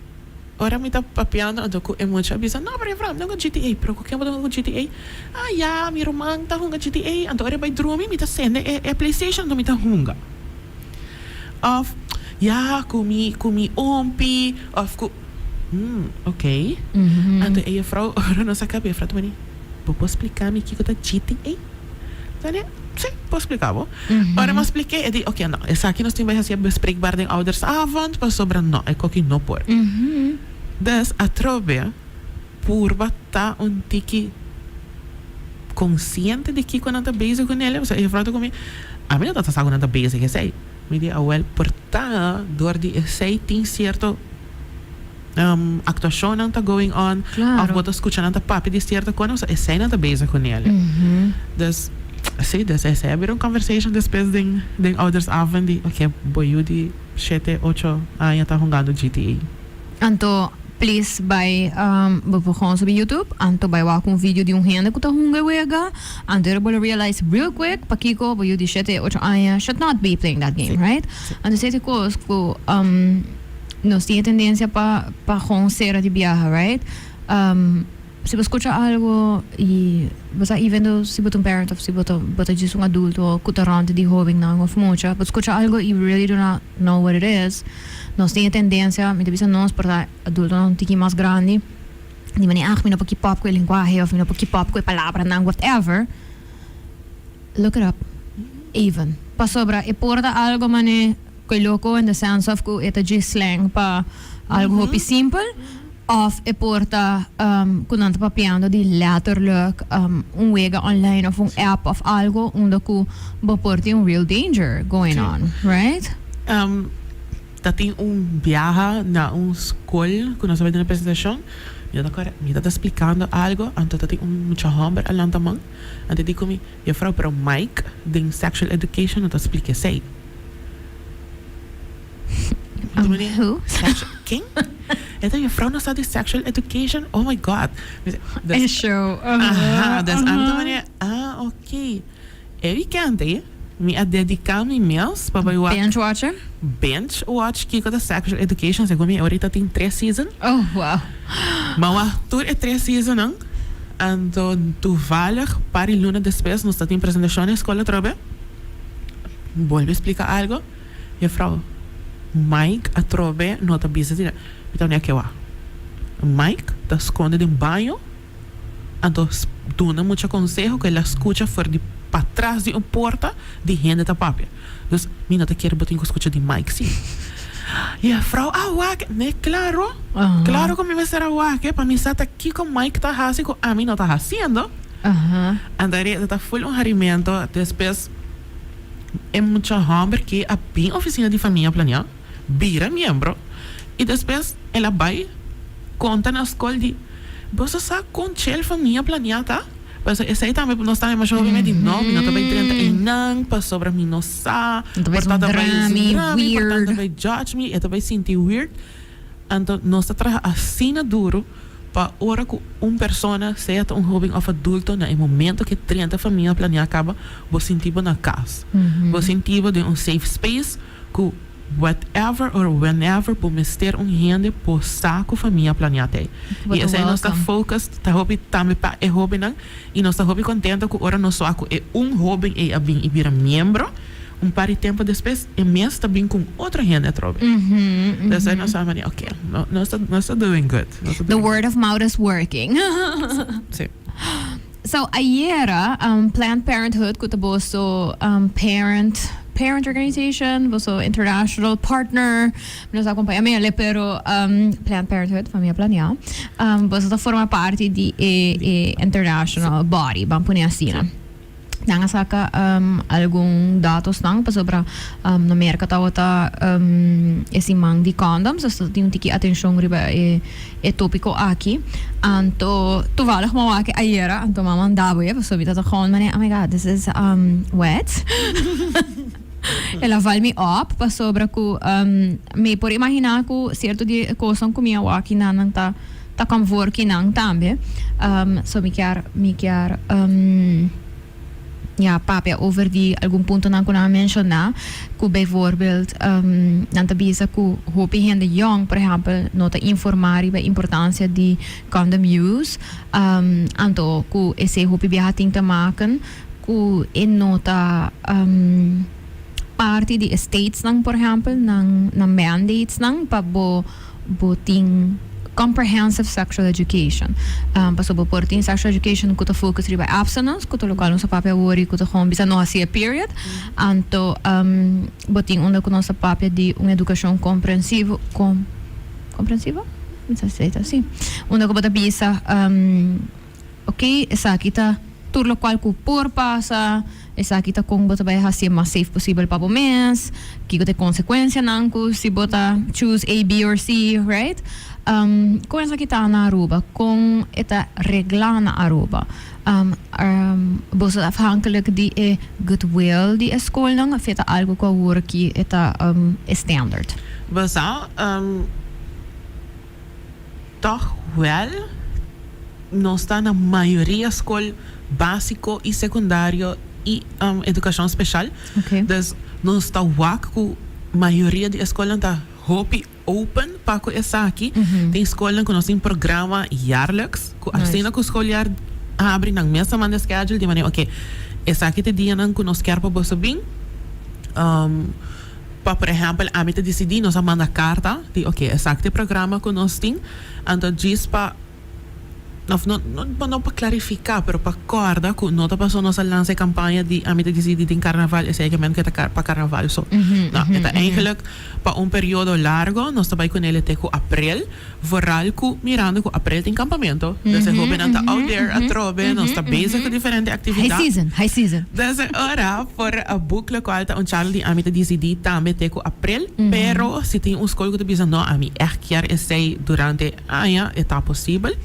ora mi ta papiando anto ku e mucha a bisa, no pero juffrouw mi ta hunga GTA, pero ku ken bo ta hunga GTA? Ah ya, mi ruman ta hunga GTA, anto ora e bai drumi mi ta sende e e playstation anto mi ta hunga. Of ya ku mi ku mi ompi of ku hmm ok. Anto e juffrouw ora nos a kaba e juffrouw ta bini, bo por splika mi kiko ta GTA? Tania, Sí, por spliká bo. Ora mi a splik'é, e di, Oké, no, esaki nos tin bai hasié bespreekbaar den oudersavond, pasobra no, e koki no por. Dus, atrobe, purba ta un tiki konsiente di kiko nan ta bezig ku nel. Pasobra e juffrouw ta ku mi, Ami no ta sa ku nan ta bezig esei. Mi di, Awel, por ta dor di esei tin sierto actuacionnan ta going on of bo ta scucha nan ta papia di cierto cosnan so esey nan ta bezig cu nele. Dus si, dus esey a bira un conversation despues den den oudersavond di ok bo yu di shete ocho aña ta hungando GTA. Anto please bai bo por gewoon subi YouTube anto bai wak un video di un hende cu ta hunga e wega anto bo lo realize real quick pakico bo yu di shete ocho aña should not be playing that game right anto esey ta e cos cu Nos tin e tendencia pa pa gewoon cera di biaha, right? Si bo scucha algo y bo sa even though si bo ta un parent of si bo ta bo ta djis un adulto cu ta rond di hobennan of mucha, bo scucha algo y you really do not know what it is, nos tin e tendencia, mi ta bisa nos por ta adultonan un tiki mas grandi, di manera ah mi no por keep up cu e lenguahe of mi no por keep up cu e palabranan, whatever. Look it up even pasobra e por ta algo mane koe loko in the sense of ku e ta djis slang pa algo hopi simpel of e por ta ku nan ta papiando di letterlijk un wega online of un app of algo unda ku bo por tin un real danger going on, right? Ta tin un biaha na un skol ku nos a bai duna presentashon mi ta kòrda mi ta splikando algo anto ta tin un mucha hòmber a lanta man. Anto di ku mi, Juffrouw, pero Mike den Sexual Education no ta splika esei. Anto mi di, Who? Sexual, ken? E ta, Juffrouw no sa di Sexual Education? Oh my God. Mi di, dus, E show. Aha, dus ami ta manera, ah, ok. E weekend ei, mi a dediká mi mes pa bai wak. Binge watcher? Binge watch kiko ta Sexual Education, segun mi ahorita tin tres season. Oh, wow. Mi a wak tur e tres seasonnan. Anto toevallig par di luna despues nos ta tin presentacion na e school atrobe. Bolbe splica algo, juffrouw Mike atrobe no ta bisa asina. Mi ta wak ke wak. Mike ta sconde den baño anto duna mucha conseho cu el a scucha for di patras di un porta di hende ta papia. Dus mi no ta kere bo tin ku skucha di Mike si. Juffrouw a wak ne klaro, klaro ku mi mester a wak pa mi sa ta kiko Mike ta hasi ku ami no ta hasiendo. Anto e ta ful un harimento despues e mucha homber ke a bin oficina di famia planea bira miembro y despues el a bay konta na skol di boso sa kon chel famia planea ta? Pasobra esei tambe nos tambe masha hopi mei di no, mi no ta bai drenta einan pasobra mi no sa, por ta ta bai zundra mi, por ta ta bai judge mi, e ta bai sinti weird. Anto nos ta traha asina duru pa ora ku un persona, sea ta un hoben of adulto, na e momento ku e drenta famia planea kaba, bo sinti bo na kas. Bo sinti bo den un safe space ku whatever or whenever bo mester un hende por sa cu famia planea t'ey. Bo Y ta esey nos ta welcome. focus ta hopi tambe pa e hobennan y nos ta hopi contento cu ora nos wak cu e un hoben ey a bin y bira miembro. Un par di tempo despues e mes ta bin cu otro hende atrobe. Dus nos sa mani, ok, nos ta, nos ta doing good. Nos ta The doing word of mouth is working. Sí. So ayera Planned Parenthood cu ta boso parent parent organization, boso international partner, mi no sa con pa yam'ele pero Planned Parenthood, Familia Planea, boso ta forma parti di e e international body, ban pone asina. Nan a saca algun datosnan pasobra na Merca tabata e siman di condoms, dus ta tin un tiki atencion riba e e topico aki. Anto toevallig mi a wak ayera, anto mi a manda bo e pasobra mi ta gewoon manera oh my God this is wet. El a val mi op pasobra cu mi por imagina cu cierto di e cosnan cu mi a wak nan nan ta ta come voor kinan tambe. So mi kier mi kier ya papia over di algun puntonan cu nan a menciona cu bijvoorbeeld nan ta bisa cu hopi hende yong por ehempel no ta informa riba e importancia di condom use anto cu esey hopi biaha tin te maken cu e no ta parti di e statesnan por ehempel nan nan mandatesnan pa bo bo tin comprehensive sexual education. Pasobra bo por tin sexual education cu ta focus riba abstinence cu ta locual nos a papia awor y cu ta gewoon bisa no haci e period. Anto bo tin unda cu nos ta papia di un educacion comprensivo com comprensivo? Mi sa si ta si. Unda cu bo ta bisa. Ok, esaki ta tur locual cu por pasa, esaki ta con bo ta bay hacié mas safe posibel pa bo mes, kico ta e consecuencianan cu si bo ta choose A, B or C, right? Con esaki ta na Aruba? Con e ta regla na Aruba? Boso ta afhankelijk di e goodwill di e scolnan of e ta algo cu awor aki e ta e standard? Bo sa, Toch wel nos ta na mayoria skol básiko i sekundario i edukashon speshal. Dus nos ta wak ku mayoria di e skolnan ta hopi open pa ku esaki. Tin skolnan ku nos tin programa jaarlijks ku asina ku skoljaar habri nan mes ta manda e schedule di manera oke esaki ta e dianan ku nos kier pa boso bin. Pa por ehèmpel ami ta disidí nos a manda karta di oke esaki ta e programa ku nos tin anto djis pa òf no no no pa klarifiká pero pa kòrda ku no ta paso nos a lansa e kampaña di ami ta disidí den karnaval esei ke men ke ta pa karnaval so no e ta eigenlik pa un periodo largo nos ta bai kunel te ku aprel. Vooral cu mirando cu april tin campamento, dus e hobennan ta out there atrobe, nos ta bezig cu diferente actividad. High season, high season. Dus e ora por a boek locual ta un charla di ami ta dicidi tambe te cu april, pero si tin un scol cu ta bisa no, ami echt kier esey durante aña, e ta posibel.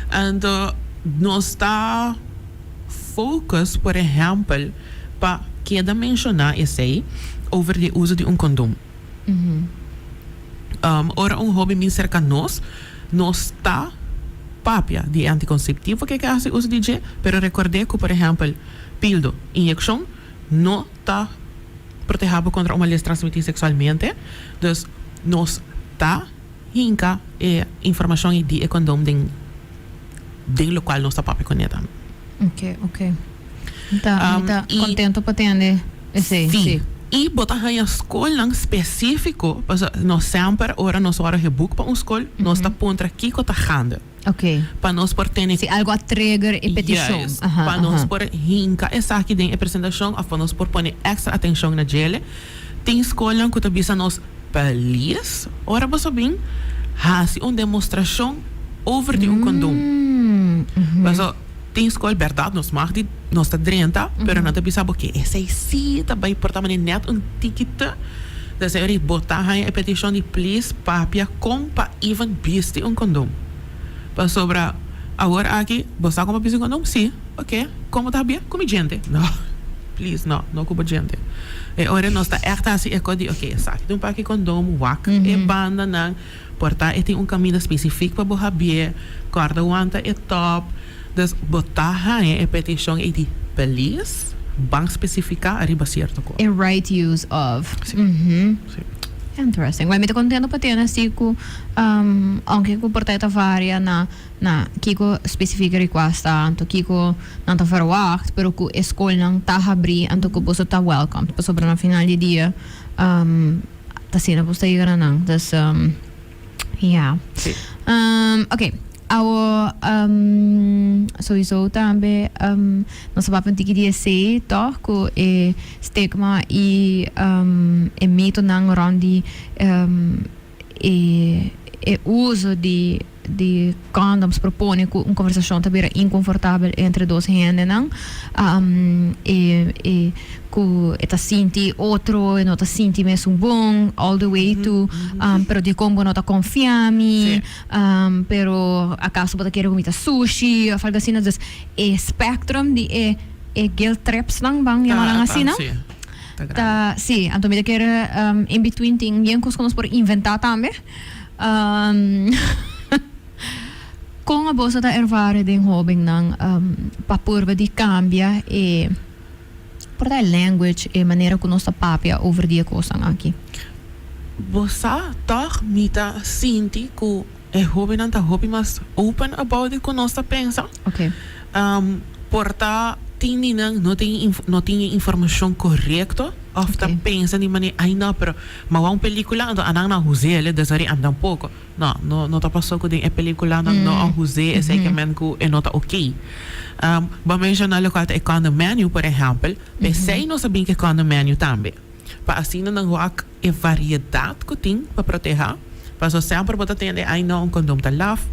Anto nos ta focus por ehempel pa keda menciona esey over di e uso di un condom. Ora un hoben bin serka nos, nos ta papia di e antikonseptivo ke ke hasi uso di dje, pero rekord'é ku, por ehèmpel, pildo, inyekshon, no ta protehá bo kontra un malesa transmití seksualmente. Dus, nos ta hinka e informashon ei di e kondom den den lokual nos ta papia kuné tambe. Oke, oke. Mi ta, mi ta contento pa tende esey, si. I bo ta haña skolnan spesífiko, pasobra nos semper ora nos wòrdu geboek pa un skol, nos ta puntra kiko ta gande. Oke. Pa nos por tene. Si algo a trigger e petishon. Juist. Pa nos por hinka esaki den e presentashon òf pa nos por pone èkstra atenshon na djele. Tin skolnan ku ta bisa nos, please, ora boso bin, hasi un demostrashon over di un kondom. Pasobra tin skol bèrdat nos mag di nos ta drenta, pero nan ta bisa bo ke esei sí ta bai por ta manera nèt un tiki te. Desde ora bo ta haña e petishon di please papia kon pa even bisti un kondom. Pasobra awor aki bo sa kon pa bisti un kondom? Sí. Oke, kon bo ta habia? Ku mi djente. No, please no, no ku bo djente. E ora nos ta ègt hasi e kos di oke esaki ta un paki kondom, wak e bandanan. Por ta e tin un kaminda spesifik pa bo habié, kòrda wanta e tòp. Dus bo ta haña e petishon ei di please ban spesifiká ariba sierto kos. E right use of. Sí. Sí. Interesting. Well, mi ta contento pa tene si cu um, aunke cu por ta e ta varia na na kico specifieke request ta, anto kico nan ta verwacht, pero cu e scolnan ta habri anto cu boso ta welcomed, pasobra na final di dia um, ta asina boso ta yega na nan. Dus um, ja. Sí. Um, oké. Awo um, sowieso tambe um, nos a papia un tiki di esei, toch? Cu e stigma y um, e mitonan rond di um, e, e uso di, di condoms por pone cu un conversacion ta bira inconfortabel entre dos hendenan. Um, e, e cu e ta sinti otro, e no ta sinti mesun bon, all the way to, um, pero dicon bo no ta confia mi, Sí. um, pero acaso bo ta kere cu mi ta sushi of algo asina. Dus e spectrum di e, e guilt trips nan, ban yama nan Ta, asina. sí. Ta grandi. Ta, sí, anto mi ta kere um, in between tin bien cos cu nos por inventa tambe. Um, con aboso ta ervaren den hobennan um, pa purba di cambia e Por ta e language, e manera ku nos ta papia over di e kosnan aki. Bo sa tòg mi ta sinti ku e hóbennan ta hopi mas open about it ku nos ta pensa. Ok. Por ta tin di nan no tin no tin e informashon korekto òf ta pensa di manera ay no pero mi a wak un pelikula anto anan nan huz'é dus ori ami tampoko. No, no, no ta paso ku den e pelikulanan no a huz'é esei ke men ku e no ta oké. Bo a menshoná lokual ta e condom menu, por ehèmpel. P'esei nos a bin ku e condom menu tambe. Pa asina nan wak e variedat ku tin pa protehá. Paso semper bo ta tende, ai no, un kondom ta laf,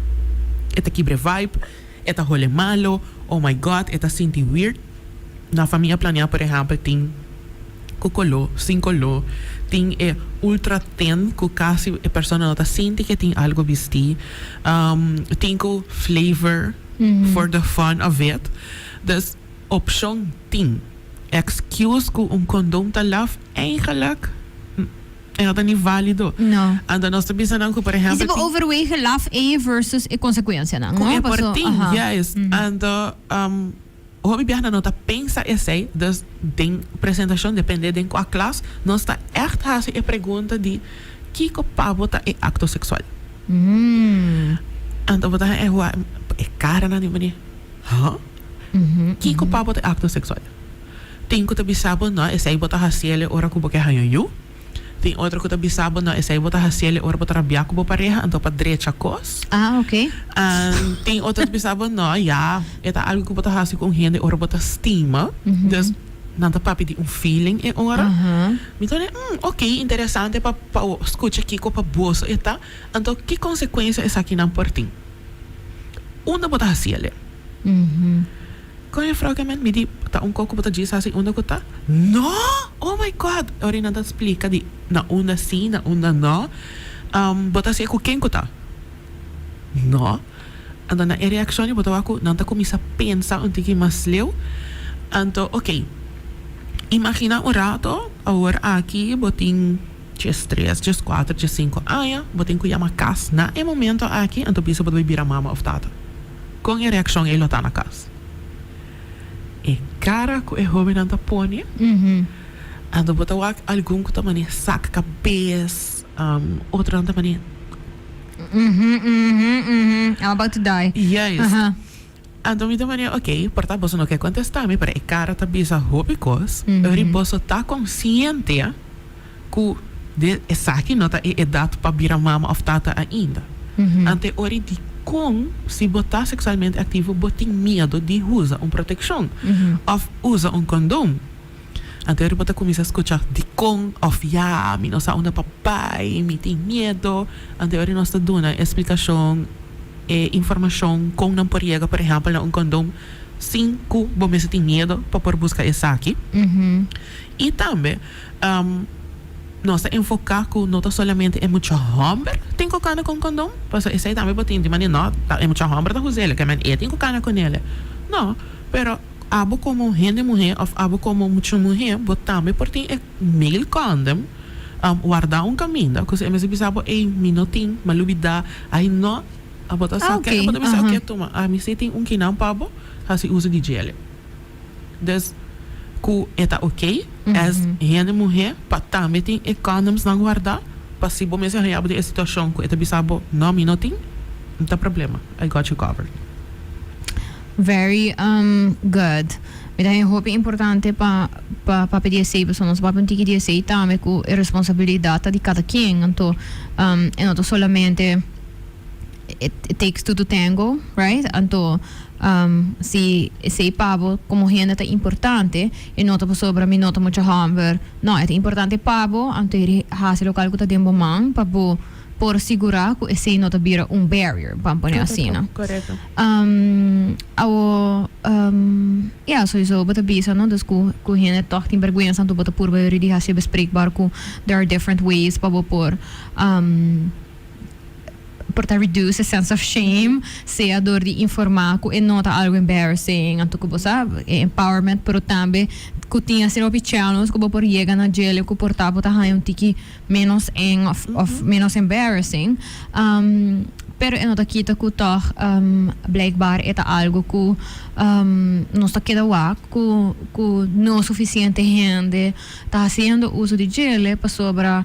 e ta kibra e vibe, e ta hole malo, oh my God, e ta sinti weird. Na Famia Planea por ehèmpel tin ku koló, sin koló, tin e ultra thin ku kasi e persona no ta sinti ke tin algu bistí, tin ku flavor for the fun of it. Dus opshon tin. Excuse ku un kondom ta laf eigenlijk e no ta ni válido. No. Anto nos ta bisa nan ku por I si ehèmpel bo tin overwege laf ei versus e konsekuensianan, ku no? e por Paso, tin, aha. juist. Anto Hopi biaha no ta pensa esei, dus den presentashon depende den kua klas nos ta ègt hasi e pregunta di kiko pa bo ta e akto seksual. Anto bo ta haña e hua e karanan di manera huh? Kiko pa bo ta e akto seksual? Tin ku ta bisa bo no esei bo ta hasiel e ora ku bo ke haña yu. Tin otro ku ta bisa bo, no, esei bo ta hasiel e ora bo ta rabiá ku bo pareha, anto pa drecha kos. Ah, oké. Tin otro ta bisa bo, no, ya, e ta algu ku bo ta hasi ku un hende ora bo ta stima. Dus, nan ta papia di un feeling e ora. Mi ta di, hmm, oké, interesante pa pa skucha kiko pa boso e ta. Anto, ki konsekuensia esakinan por tin? Unda bo ta hasiel e? Kon e frou ke men mi di ta un koko bo ta djis hasi unda ku ta? No! Oh my God! Ora nan ta splika di na unda si, na unda no. Bo ta hasié ku ken ku ta? No. Anto na e reakshon di bo ta wak ku nan ta kuminsá pensa un tiki mas leu. Anto oke, imaginá un rato awor aki bo tin 13, 14, 15 aña, bo tin ku yama kas na e momento aki anto bisa bo ta bai bira mama òf tata. Kon e reakshon ei lo ta na kas? E kara ku e hóbennan ta pone, anto bo ta wak algun ku ta manera sak kabes, otronan ta manera. I'm about to die. Juist. Anto mi ta manera, oké, por ta boso no ke kontestá mi, pero e kara ta bisa hopi kos, ori boso ta konsiente. Ku de esaki no ta e edat pa bira mama òf tata ainda. Ante e ora dikon si bo ta seksualmente aktivo bo tin miedu di usa un protekshon òf usa un kondom? Ante e ora bo ta kuminsá skucha dikon òf ya mi no sa unda pa bai, mi tin miedu. Ante e ora nos ta duna e splikashon, e informashon kon nan por yega por ehèmpel na un kondom sin ku bo mester tin miedu pa por buska esaki. I tambe nos ta enfoká ku no ta solamente e mucha hòmber tin ku kana ku un kondom, pasobra esei tambe bo tin di manera no ta e mucha hòmber ta huz'el, ke men e tin ku kana ku nele. No, pero abo komo hende muhé òf abo komo mucha muhé bo tambe por tin e male condom wardá un kaminda ku si e mester bisa bo ey mi no tin, mi a lubidá, ay no, abo ta sa ke, abo ta bisa oke tuma ami si tin un kinan pa bo hasi uso di djele. Dus ku e ta ok as hende muhé pa tambe tin e condoms nan guardá. Pa si bo mester haña bo den e situashon ku e ta bisa bo, No, mi no tin, no ta problema, I got you covered. Very good. Mi ta haña hopi importante pa pa papia di esei pasobra nos papia un tiki di esei tambe ku e responsabilidat ta di kada ken. Anto e no ta solamente it takes two to tango, right? Anto si esei pa bo komo hende ta importante e no ta pasobra mi no ta mucha hòmber. No, e ta importante pa bo anto e hasi lokal ku ta den bo man pa bo por sigurá ku esei no ta bira un barrier, ban pone asina. Korekto. Awo, ya, soiso bo ta bisa, no, dus ku ku hende tòg tin bèrgwensa anto bo ta purba yori di hasi bespreekbaar ku there are different ways pa bo por por ta reduce e sense of shame, sea dor di informá ku e no ta algu embarrassing, anto ku bo sa e empowerment, pero tambe ku tin asina hopi channels ku bo por yega na djele ku por ta bo ta haña un tiki menos eng of of menos embarrassing pero e no ta kita ku tòg blijkbaar e ta algo ku nos ta keda wak ku ku no sufisiente hende ta hasiendo uso di djele pasobra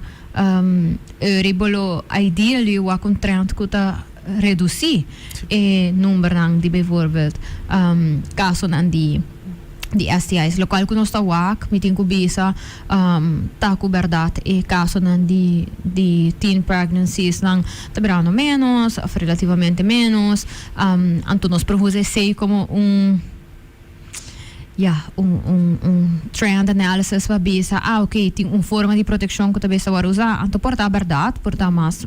eri bo lo ideally wak un trend ku ta redusí e numbernan di bijvoorbeeld kasonan di di STI's. Lokual ku nos ta wak, mi tin ku bisa, ta ku bèrdat e kasonan di di teen pregnancies nan ta birando ménos òf relativamente ménos. Anto nos por usa esei komo un ya, un un un trend analysis pa bisa, ah oké, tin un forma di protekshon ku ta bes ta wòrdu usá. Anto por ta bèrdat, por ta mas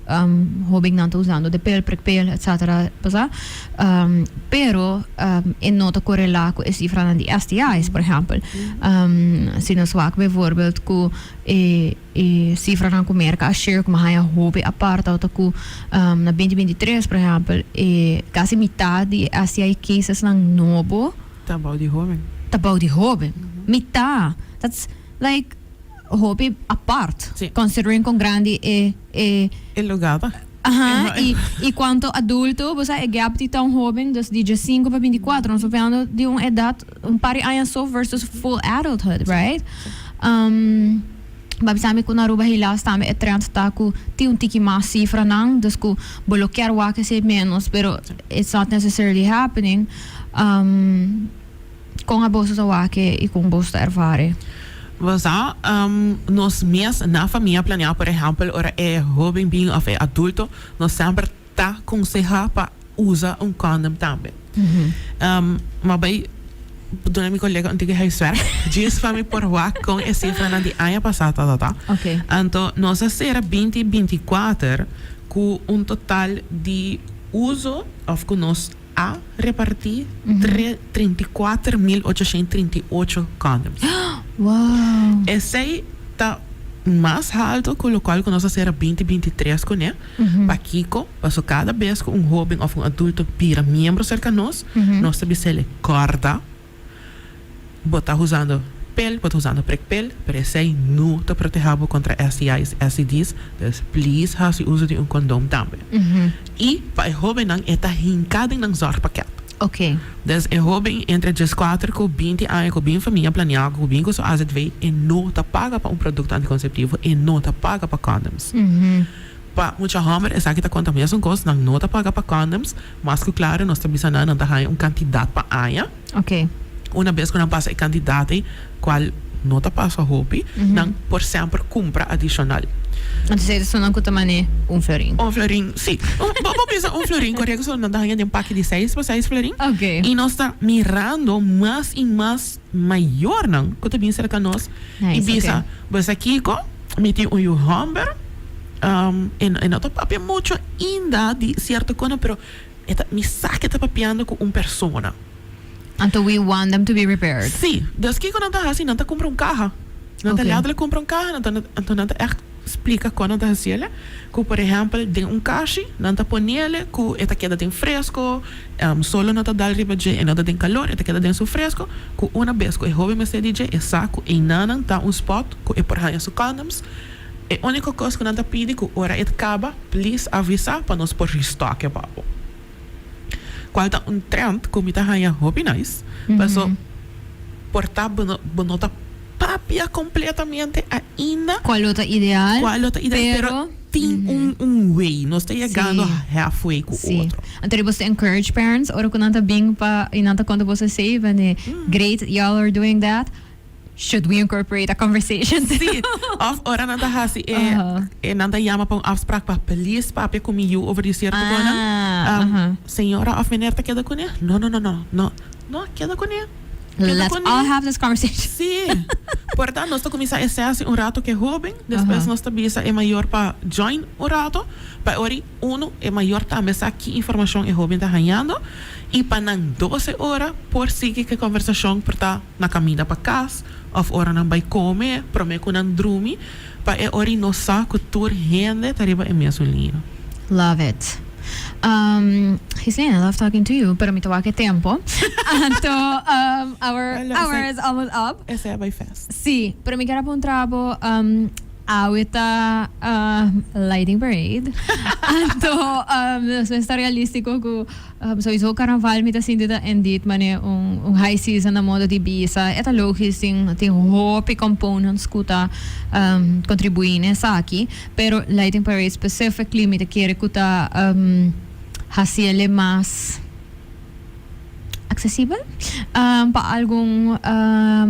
hóbennan ta usando de pil, prikpil, etcetera, pasá. Pero e no ta korelá ku e sifranan di STI's, por ehèmpel. Si nos wak bijvoorbeeld ku e e sifranan ku Merka a share ku mi a haña hopi apart ta ku na 2023, por ehèmpel, e kasi mitad di e STI casesnan nobo Ta bou di hóben. Ta bou di hóben. Mitad! That's like hopi apart. Considering kon grandi e e. E lugá ta. Aha, y y cuanto adulto, bo sa e gap di ta un hoben, dus di diescinco pa 24, nos ta papiando di un edad un par di aña so versus full adulthood, right? Um, bo a bisa mi cu na Aruba helaas tambe e trend ta cu tin un tiki mas cifranan, dus cu bo lo kier wak esey menos, pero it's not necessarily happening. Um, Kon aboso ta wak e i kon boso ta ervara e? Bo sa, nos mes na famia planea, por ehèmpel, ora e hóben bin òf e adulto, nos semper ta konsehá pa usa un kòndòm tambe. Mi a bai duna mi kolega un tiki huiswerk djis pa mi por wak kon e sifranan di aña pasá tabata. Anto nos a sera binti 24 ku un total di uso òf ku nos A repartí 34,838 condoms. Wow! Esei ta mas halto ku lokual ku nos a sera 2023 kuné. Pakiko? Paso kada bes ku un hóben òf un adulto bira miembro serka nos, nos ta bis'el kòrda. Bo ta usando pel, bo ta usando prekpel, pero esei no ta proteha bo kontra STI's, STD's, dus please hasi uso di un kondom tambe. I pa e hobennan e ta hinká den nan zorgpakket. Dus e hoben entre 14 ku 20 aña ku bin famia planiá ku bin ku su AZV e no ta paga pa un produkto antikonseptivo, e no ta paga pa kondoms. Pa mucha hòmber esaki ta konta mesun kos, nan no ta paga pa kondoms, mas ku klaro nos ta bisa nan nan ta haña un kantidat pa aña. Ok. Una bes ku nan pasa e kantidat ei, kual no ta pasa hopi, nan por semper kumpra adishonal. Entonces e esunnan ku ta mane un florin. Un florin, si. Un, bo por bisa un florin, korekto, so nan ta haña den paki di seis pa seis florin. Ok. I nos ta mirando mas i mas mayornan ku ta bin serka nos i Nice, bisa, ok. Bo sa kiko? Mi tin un yu hòmber, e no ta papia mucho ainda di sierto kos, pero E ta, mi sa ke ta papiando ku un persona. Anto we want them to be prepared. Sí. Dus kiko nan ta hasi? Nan ta kumpra un kaha. Nan ta Oké. letterlijk kumpra un kaha, nan ta, anto nan ta ègt splika kon nan ta hasiel. Ku por ehèmpel den un kashi nan ta ponele ku e ta keda den fresko, solo no ta dal riba dje, e no ta den kalor, e ta keda den su fresko, ku una bes ku e hoben mester di dje e sa ku einanan ta un spot ku e por haña su condoms. E úniko kos ku nan ta pidi ku ora e ta kaba, please avisá pa nos por restock e pa bo. Kual ta un trend ku mi ta haña hopi nice, paso por ta bo no bo no ta papia kompletamente ainda Kual lo ta ideal, kual lo ta ideal, pero pero. Tin un un way, nos ta yegando halfway ku otro. Anto di boso encourage parents ora ku nan ta bin pa i nan ta konta boso esei, bende great y'all are doing that, should we incorporate a conversation too? Sí, of ora nan ta hasi e e nan ta yama pa un afspraak pa please papia ku mi yu over di sierto konan, señora of meneer ta keda kuné? No no no no no no keda kuné. Let's all have this conversation. Sí. Por ta nos ta cuminsa e sesi un rato cu e hoben, despues nos ta bisa e mayor pa join un rato, pa e ora y uno e mayor tambe sa ki informacion e hoben ta hañando y pa nan doce ora por sigui cu e conversacion por ta na caminda pa cas of ora nan bay come prome cu nan drumi pa e ora y nos sa cu tur hende ta riba e mesun liña. Love it. Um, Ghislaine, I love talking to you, pero mi ta wak e tempo. Anto, our hour is almost up. Esei a bai fast. Sí, pero mi kier a puntra bo, um, awe ta um, lighting parade. Anto, um, nos mester ta realistico cu um, sowieso carnaval mi ta sinti ta indeed mane un, un high season na modo di bisa. E ta logisch, tin, tin hopi components cu ta um, contribui na esaki. Pero lighting parade specifically mi ta kere cu ta haci el'e mas accesibel pa algun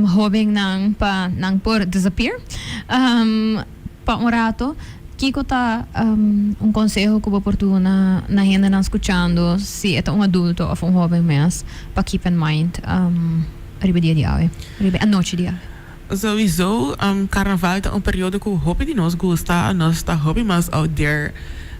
hobennan pa nan por disappear pa un rato. Kico ta un conseho cu bo por duna na hendenan scuchando si e ta un adulto of un hoben mes pa keep in mind riba dia di awe, riba e anochi di awe? Sowieso, Carnaval ta un periodo cu hopi di nos gusta, nos ta hopi mas out there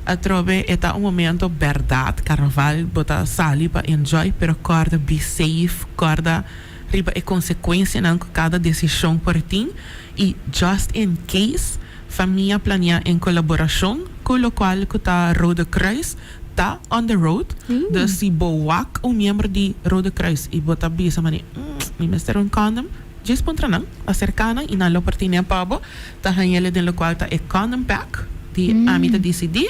atrobe, e ta un momento berdad, Carnaval bo ta sali pa enjoy, pero corda be safe, corda riba e consecuencianan cu cada decision por tin y just in case famia planea en colaboracion cu locual cu ta Rode Kruis ta on the road, dus si bo wak un miembro di Rode Kruis y bo ta bisa mane, mi mester un condom, Djis puntra nan, aserká nan i nan lo por tine pa bo. Ta hañ'el den lokual ta e condom pack di Ami Ta Disidí.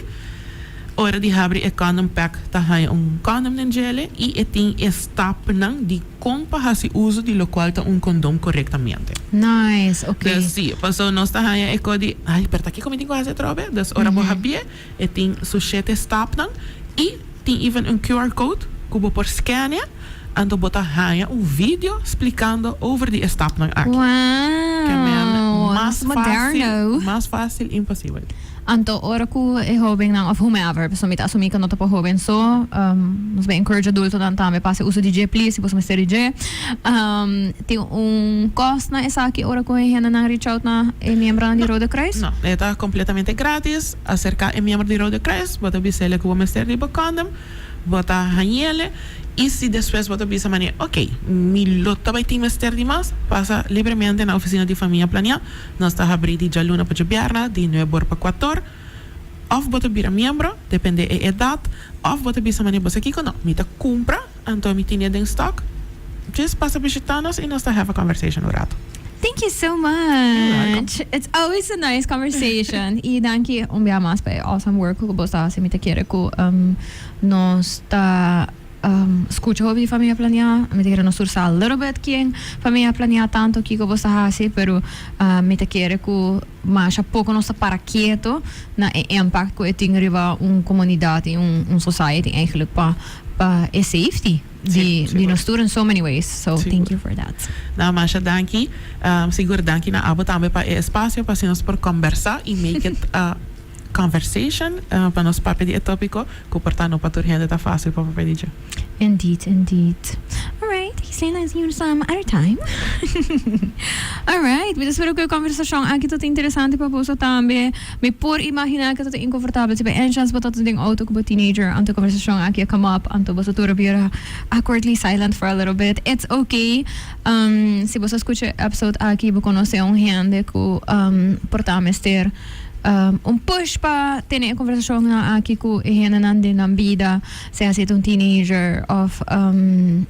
Ora di habri e condom pack ta haña un condom den djele i e tin e stapnan di kon pa hasi uso di lokual ta un kondom korektamente. Nice, ok. Dus si, paso nos ta haña e ko di, ay, pero ta kiko mi tin ku hasi atrobe? Dus ora bo habié, e tin su shete stapnan i tin even un QR code ku bo por scanea. Anto bo ta haña un video splikando over di e stapnan aki. Wow! Mas fácil, mas fácil imposibel. Anto ora ku e hóbennan òf whomever, pasobra mi ta asumí ku no ta pa hóben so, nos bai encourage adultonan tambe pa hasi uso di dje please si boso mester di dje. Tin un kòst na esaki ora ku e hendenan reach out na e miembronan di Rode Kruis? No, e ta kompletamente gratis. Aserká e miembro di Rode Kruis, bo ta bis'el ku bo mester di bo kòndem. Bo ta hañ'ele i si despues bo ta bisa manera, ok, mi lo ta bai tin mester di mas, pasa libremente na oficina di Famia Planea. Nos ta habrí di djaluna pa djabièrnè, di nuebe or pa kuator. Òf bo ta bira miembro, depende e edat, òf bo ta bisa manera, bo sa kiko? No, mi ta kumpra, anto mi tine den stock. Djis pasa bishitá nos i nos ta have a conversation un rato. Thank you so much. It's always a nice conversation. I danki un bia mas pa e awesome work ku bo ta hasi. Mi ta kere ku nos ta skucha hopi di Famia Planea. Mi ta kere nos tur sa a little bit ken Famia Planea tanto kiko bo ta hasi, pero mi ta kere ku masha poko nos ta para keto na e impact ku e tin riba un komunidat i un society eigenlijk pa pa e safety. Di di nos tur in so many ways so thank you for that. Na masha danki sigur danki na abo tambe pa e espacio pa asina nos por combersa y make it a conversation pa nos papia di e topico cu por ta no pa tur hende ta facil pa papia di dje. Indeed indeed alright Gislena see you some other time alright mi ta spera cu e conversacion aki ta interesante pa boso tambe. Mi por imaginá ku ta ta inkonfortabel si pa en chans bo ta ta den outo ku bo teenager anto e konversashon aki a come up anto boso tur a bira awkwardly silent for a little bit. It's okay si boso a skucha e episode aki bo konosé un hende ku por ta mester un push pa tene e konversashonnan aki ku e hendenan den nan bida, sea si e ta un teenager òf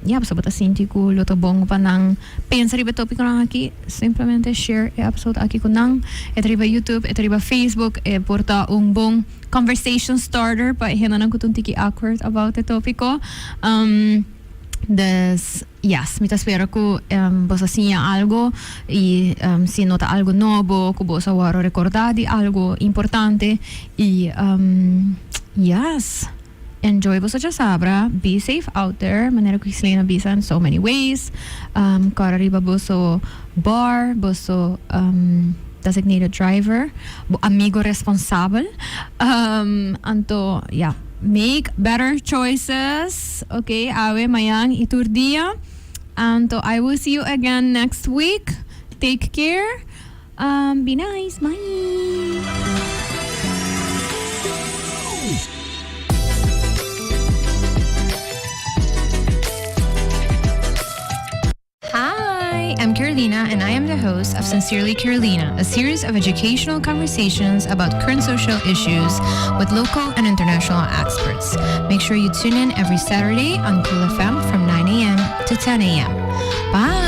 ya pasobra bo ta sinti ku lo ta bon pa nan pensa riba e tópikonan aki. Simplemente share e episode aki cu nan. E ta riba YouTube, e ta riba Facebook. E por ta un bon conversation starter pa e hendenan cu ta un tiki awkward about e topico. Dus yes, mi ta spera ku boso a siña algo i si no ta algo nobo ku boso a wòrdu rekordá di algo importante i yes, enjoy boso djasabra, be safe out there manera ku Gislena a bisa in so many ways, kòrda riba boso bar, boso designated driver, bo amigo responsabel, anto ya. Make better choices ok awe mañan y tur dia anto I will see you again next week take care be nice bye. Hi, I'm Carolina, and I am the host of Sincerely Carolina, a series of educational conversations about current social issues with local and international experts. Make sure you tune in every Saturday on Cool FM from 9 a.m. to 10 a.m. Bye!